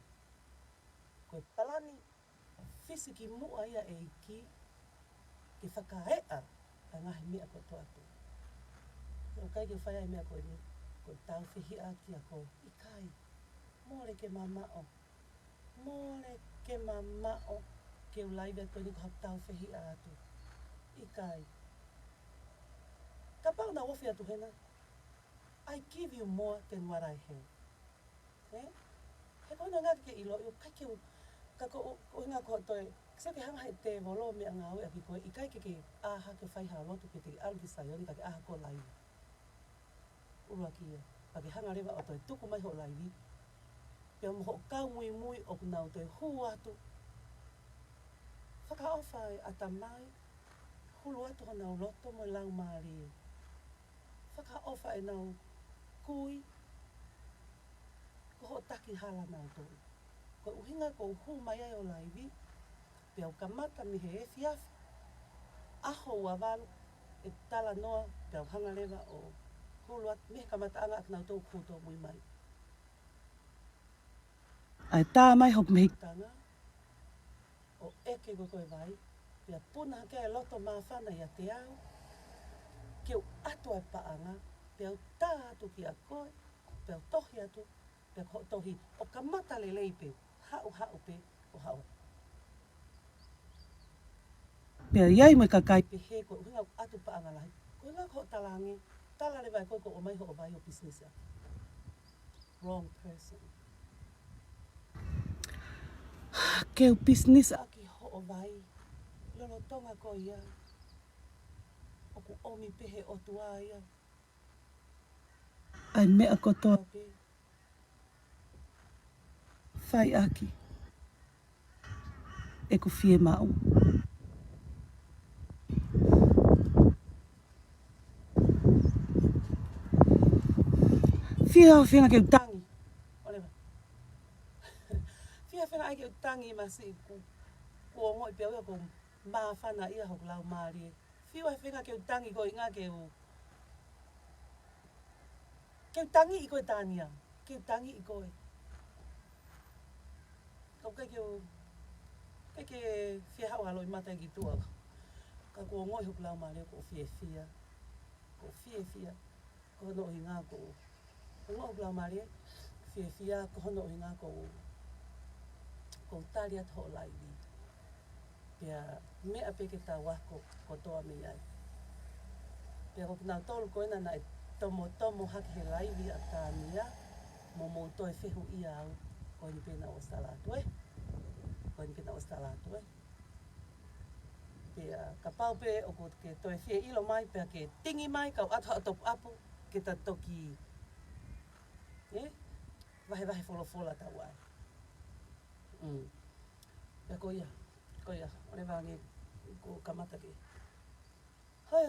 Ko e palani fisikimuʻa ia ʻa e ʻEiki ke fakaeʻa ʻa e ngaahi meʻa kotoa pē. ʻOku ʻikai ke fai ai meʻa ko eni, ko e tāufehiʻa kia koe. ʻIkai. Mole ke mamaʻo. Mole ke mamaʻo ke u laivi atu ko eni ko haʻaku tāufehiʻa atu. ʻIkai. Kapau naʻa ku ofi atu hena, I give you more than what I have. Ē? He ko hono ʻuhinga ke ʻiloʻi ʻoku ʻikai ke u, ka ko, ko e ʻuhinga ko e toe, sio ke hanga he tēvolo meʻangāue ʻaki koe, ʻikai ke ke ʻā hake ʻo fai ha lotu pe te ke ʻalu ki Saione ka ke ʻā hake ʻo laivi. ʻUluaki ia, pea ke hanga leva ʻo toe tuku mai hoʻo laivi. Pea mo hoʻo kau muimui ʻoku nau toe hū atu. Fakaʻofa e ʻatamai, hulu atu honau loto mo e laumālie. Fakaʻofa ʻenau kui, ko hoʻo taki hala nautolu. Ko e ʻuhinga ʻoku ou hū mai ai ʻo laivi, pea u kamata mei he efiafi, ʻaho ua valu, e talanoa, pea u hanga leva ʻo hulu atu mei he kamataʻanga ʻa kinautolu ʻoku tōmui mai. ʻAi tā mai hoku mei tanga, ʻo ʻeke ko e vai, pea puna hake e loto māfana ʻiate au, ke u ʻatu ʻa e paʻanga, pea u tā atu kia koe, pea u tohi atu, pea ko hoʻo tohi, ʻo kamata lelei pē, haʻu haʻu pē, ʻo haʻu. Pea ʻi ai mo e kakai pehē ko e ʻuhinga ʻoku ʻatu paʻanga lahi. Ko e ʻuhinga ko hoʻo talaange, tala leva ʻe koe ʻoku ʻomai hoʻo vai ʻo business ʻaki. Wrong person. Ke u business ʻaki hoʻo vai, lolotonga ko ia, ʻoku ʻomi pē he ʻOtua ia ʻa e meʻa kotoa pē. Fai ʻaki ʻeku fiemaʻu. Fie ʻaofenga ke u tangi. ʻOleva. Fie ʻaofenga ai ke u tangi masi ku, kuo ongoʻi pē au ia ʻoku māfana ia hoku laumālie. Fie ʻaofenga ke u tangi ko e ʻuhinga ke u, ke u tangiʻi koe Tania, ke u tangiʻi koe. Ka ʻoku ʻikai ke u, ʻikai ke fie haʻu ʻo ʻalu ʻo mata ki tuʻa. Ka kuo ongoʻi hoku laumālie ʻoku ou fiefia, ʻoku ou fiefia. Ko hono ʻuhinga ʻoku ou, ʻoku ou ongoʻi hoku laumālie fiefia, ko hono ʻuhinga ʻoku ou, ʻoku ou tali atu hoʻo laivi. Pea meʻa pē ke tau ako kotoa mei ai. Pea ko kinautolu ko ena naʻe tomotomo hake he laivi ʻa Tania, mo mou toe fehuʻia au. Ko eni pē naʻa ku ʻosi tala atu, ē. Ko eni pē naʻa ku ʻosi tala atu, ē. Pea kapau pē ʻoku ke toe fie ʻilo mai, pea ke tingi mai, kau ʻatu haʻo top up, ke ta toki, ē? Vahevahe folofola tau ai. Mm. Pea ko ia, ko ia, ʻo leva ange, ko kamata ke. Hai,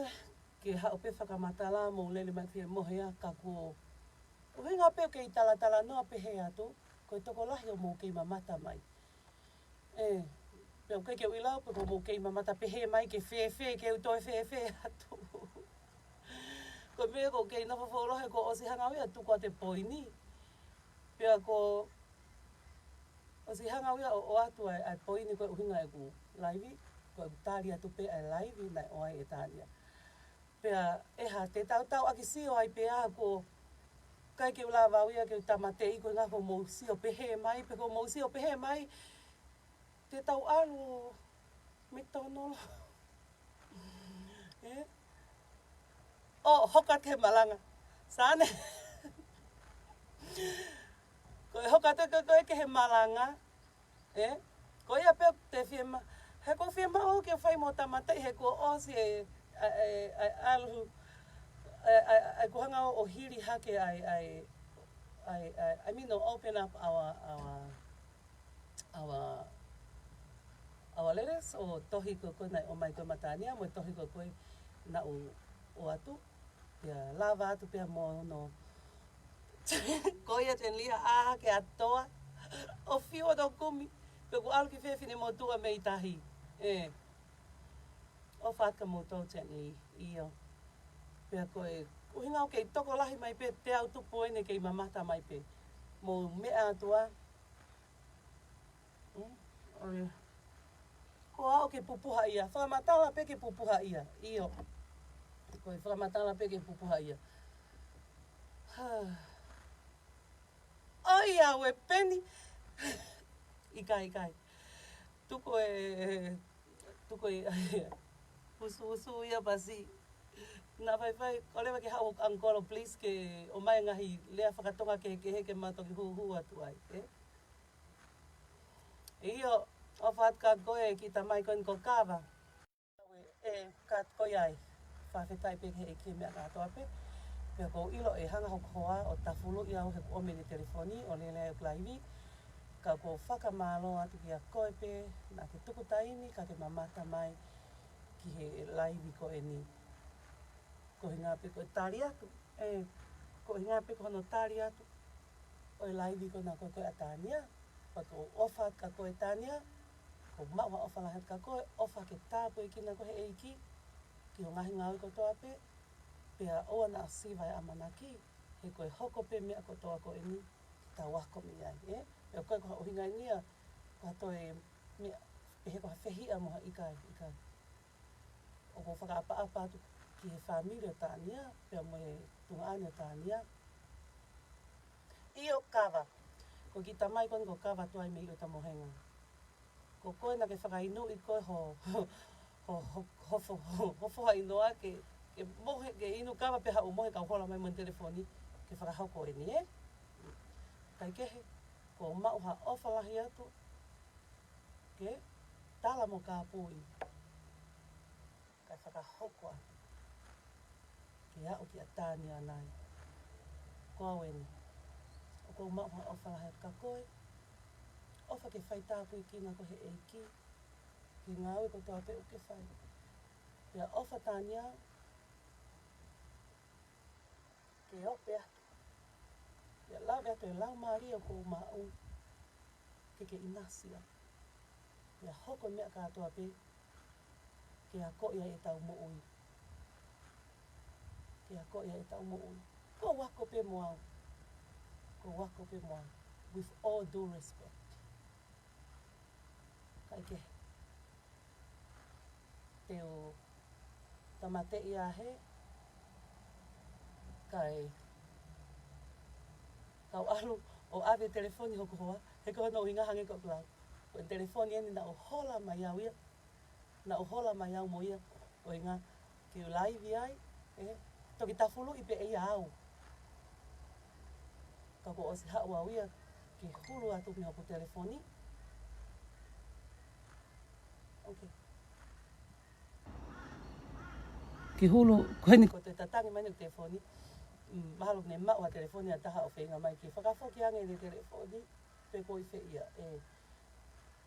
ke haʻu pē fakamatala, mou lele mai fie mohe ā, ka kuo ʻuhinga pē ʻoku kei talatalanoa pehē atu, ko e tokolahi ʻoku mou kei mamata mai. Ē, pea ʻoku ʻikai ke u ʻilo pe ko hoʻomou kei mamata pehē mai ke fēfē, ke u toe fēfē atu. Ko e meʻa ʻoku ou kei nofo fuoloa he kuo ʻosi hanga au ia ʻo tuku atu e poini. Pea kuo ʻosi hanga au ia ʻo, ʻoatu ai, ʻa e poini ko e ʻuhinga ʻeku laivi, ko ʻeku tali atu pē ʻa e laivi naʻe ʻoange ʻe Tania. Pea ʻe hā, te tautau ʻaki sio ai pē ā, ʻoku ʻikai ke u lava au ia ke u tāmateʻi ko e ʻuhinga ʻoku mou sio pehē mai, pe ʻoku mou sio pehē mai, te tau ʻalu ʻo McDonald. Ē? ʻO, hoka ki he malanga. Sane. Ko e hoka atu ko ē ki he malanga. Ē? Ko ia pē te fie ma-, he ʻoku ou fie maʻu ke fai mo tāmateʻi he kuo ʻosi e, ʻa e, ʻa e, ʻalu, ʻa e, ʻa e, ʻa e, kuo hanga ʻo hili hake ʻa e, ʻa e, ʻa e, ʻa e, I mean, ʻo open up our, our, our, our letters, ʻo tohi ko ē naʻe ʻomai ko ē mei Tania, mo e tohi ko ē naʻa ku ʻoatu. Pea lava atu pea mo hono. Ko ia Chen Lee ʻa ke ʻatoa. ʻO fiu ʻo tau kumi. Pe ʻoku ʻalu ki fē finemotuʻa mei tahi. Ē. ʻOfa atu kia moutolu Chen Lee. ʻIo. Pea ko e ʻuhinga ʻoku kei tokolahi mai pē te u tupu eni kei mamata mai pē. Mou meʻa atu ā. Mm, ʻo ia. Ko au ke pupuha ia. Fakamatala pē ke pupuha ia. ʻIo. Ko e fakamatala pē ke pupuha ia. ʻOiauē Peni. ʻIkai, ʻikai. Tuku e, tuku e, usu, usu ia pasi. Naʻa faifai, ʻoua leva ke haʻu ʻankolo, please, ke ʻomai ngaahi lea fakatonga kehekehe ke ma toki hūhū atu ai, ē? ʻIo, ʻofa atu kia koe, kiʻi tamai ko eni ko Kava. ʻE, ka ko ia ai. Fakafetaʻi pē ki he ʻEiki he meʻa kātoa pē. Pea ʻoku ou ʻilo ʻe hanga hoku hoa ʻo tafuluʻi au he kuo ʻomi ʻene telefoni ʻo lele ai ʻeku laivi. Ka ʻoku ou fakamālō atu kia koe pē, naʻa ke tuku taimi, ka ke mamata mai ki he laivi ko eni. Ko e ʻuhinga pē ko e tali atu. Ē, ko e ʻuhinga pē ko hono tali atu ʻo e laivi ko ena ko ē ʻa Tania. Pea ʻoku ou ʻofa atu kia koe Tania, ʻoku ou maʻu ha ʻofa lahi atu kia koe, ʻofa ke tāpuekina koe he ʻEiki, ki hoʻo ngaahi ngāue kotoa pē, pea ʻoua naʻa siva e ʻamanaki, he ko e hoko pē meʻa kotoa ko eni, te tau ako mei ai, ē? Pea ko e ko ha ʻuhinga eni ia, ko ha toe meʻa, pehē ko ha fehiʻa mo ha ʻikai, ʻikai. ʻOku ou fakaʻapaʻapa atu ki he fāmili ʻo Tania, pea mo e tuongaʻane ʻo Tania. ʻIo Kava, ko e kiʻi tamai ko eni ko Kava tuai mei ʻOtamohenga. Ko koe naʻa ke fakainua koe ho, ho, ho, ho, fo-, ho, ho foha ʻinoa ke, ke mohe, ke inu Kava pea haʻu mohe kau hola mai mo e telefoni, ke fakahoko eni, ē? Kaikehe, ʻoku ou maʻu ha ʻofa lahi atu, ke tala mo kāpui. Kae fakahoko atu. Ke aʻu kia Tania nai. Ko au eni. ʻOku ou maʻu ha ʻofa lahi atu kia koe. ʻOfa ke fai tāpuekina koe he ʻEiki. Ki he ngāue kotoa pē ʻoku ke fai. Pea ʻofa Tania. Ke ope atu. Pea lave atu e laumālie ʻoku ou maʻu. Ke ke ʻinasi atu. Pea hoko e meʻa kātoa pē. Ke akoʻi ai ʻetau moʻui. Ke akoʻi ai ʻetau moʻui. Ko e ako pē mo au. Ko e ako pē mo au. With all due respect. Kaikehe. Te u tāmateʻi ā hē. Kae. Kau ʻalu ʻo ʻave telefoni hoku hoa. He ko hono ʻuhinga hangē ko ʻeku lau. Ko e telefoni eni naʻa ku hola mai au ia. Naʻa ku hola mai au mo ia. ʻUhinga ke u laivi ai, ē, toki tafuluʻi pē ʻe ia au. Ka kuo ʻosi haʻu au ia Ke hulu atu mei hoku telefoni. Okay. Ke hulu, ko eni. Ko e tatangi mai ʻeku telefoni. Mm, mahalo ne maʻu ha telefoni ʻe taha ʻo feinga mai ke fakafoki ange ʻene telefoni. Pe ko e fē ia, ē.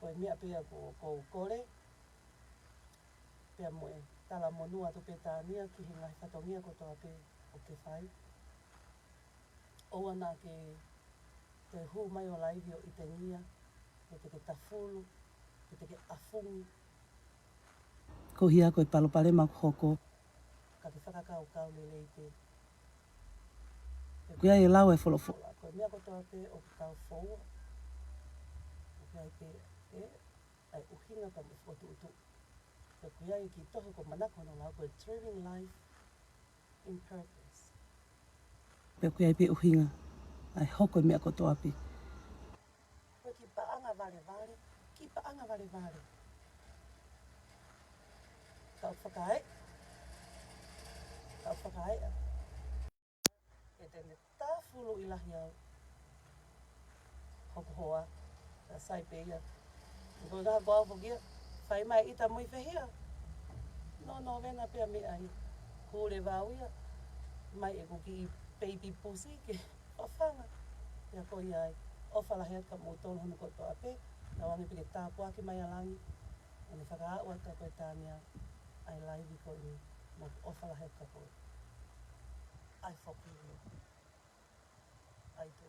Ko e meʻa pē ia ko, ko kole. Pea mo e talamonū atu pē Tania ki he ngaahi fatongia kotoa pē ʻoku ke fai. ʻOua naʻa ke toe hū mai ʻo laivi ʻo ʻitengia, pe te ke tafulu, pe te ke ʻafungi. Ko ia ko e palopalema ʻoku hoko. Ka ke fakakaukau lelei pē. Ko ia e lau e folofola. Ko e meʻa kotoa pē ʻoku tau foua. Ko ia pē, ē, ʻa e ʻuhinga pea mo e fokotuʻutuʻu. Pea ko ia e kiʻi tohi ʻoku ou manako hono lau ko e Living Life in Purpose. Pea ko ia pē ʻuhinga ʻa e hoko e meʻa kotoa pē. Ko e kiʻi paʻanga valevale, kiʻi paʻanga valevale. Kau fakaeʻa. Kau fakaeʻa. Ke te ne tafuluʻi lahi au. Hoku hoa, ka sai pē ia. Ko e ngaahi ko au foki ia, fai mai ʻita mo e fehia. No, no, vena pea meʻa ia. Kule vau ia. Mai ʻeku kiʻi baby pusi ke fafanga. Ia ko ia ai. ʻOfa lahi atu kia moutolu hono kotoa pē. Tauange pē ke tāpuaki mai ʻa langi. ʻO ne fakaaʻu atu kia koe Tania. ʻA e laivi ko eni. Mo ʻofa lahi atu kia koe. ʻAi foki. ʻAi tu.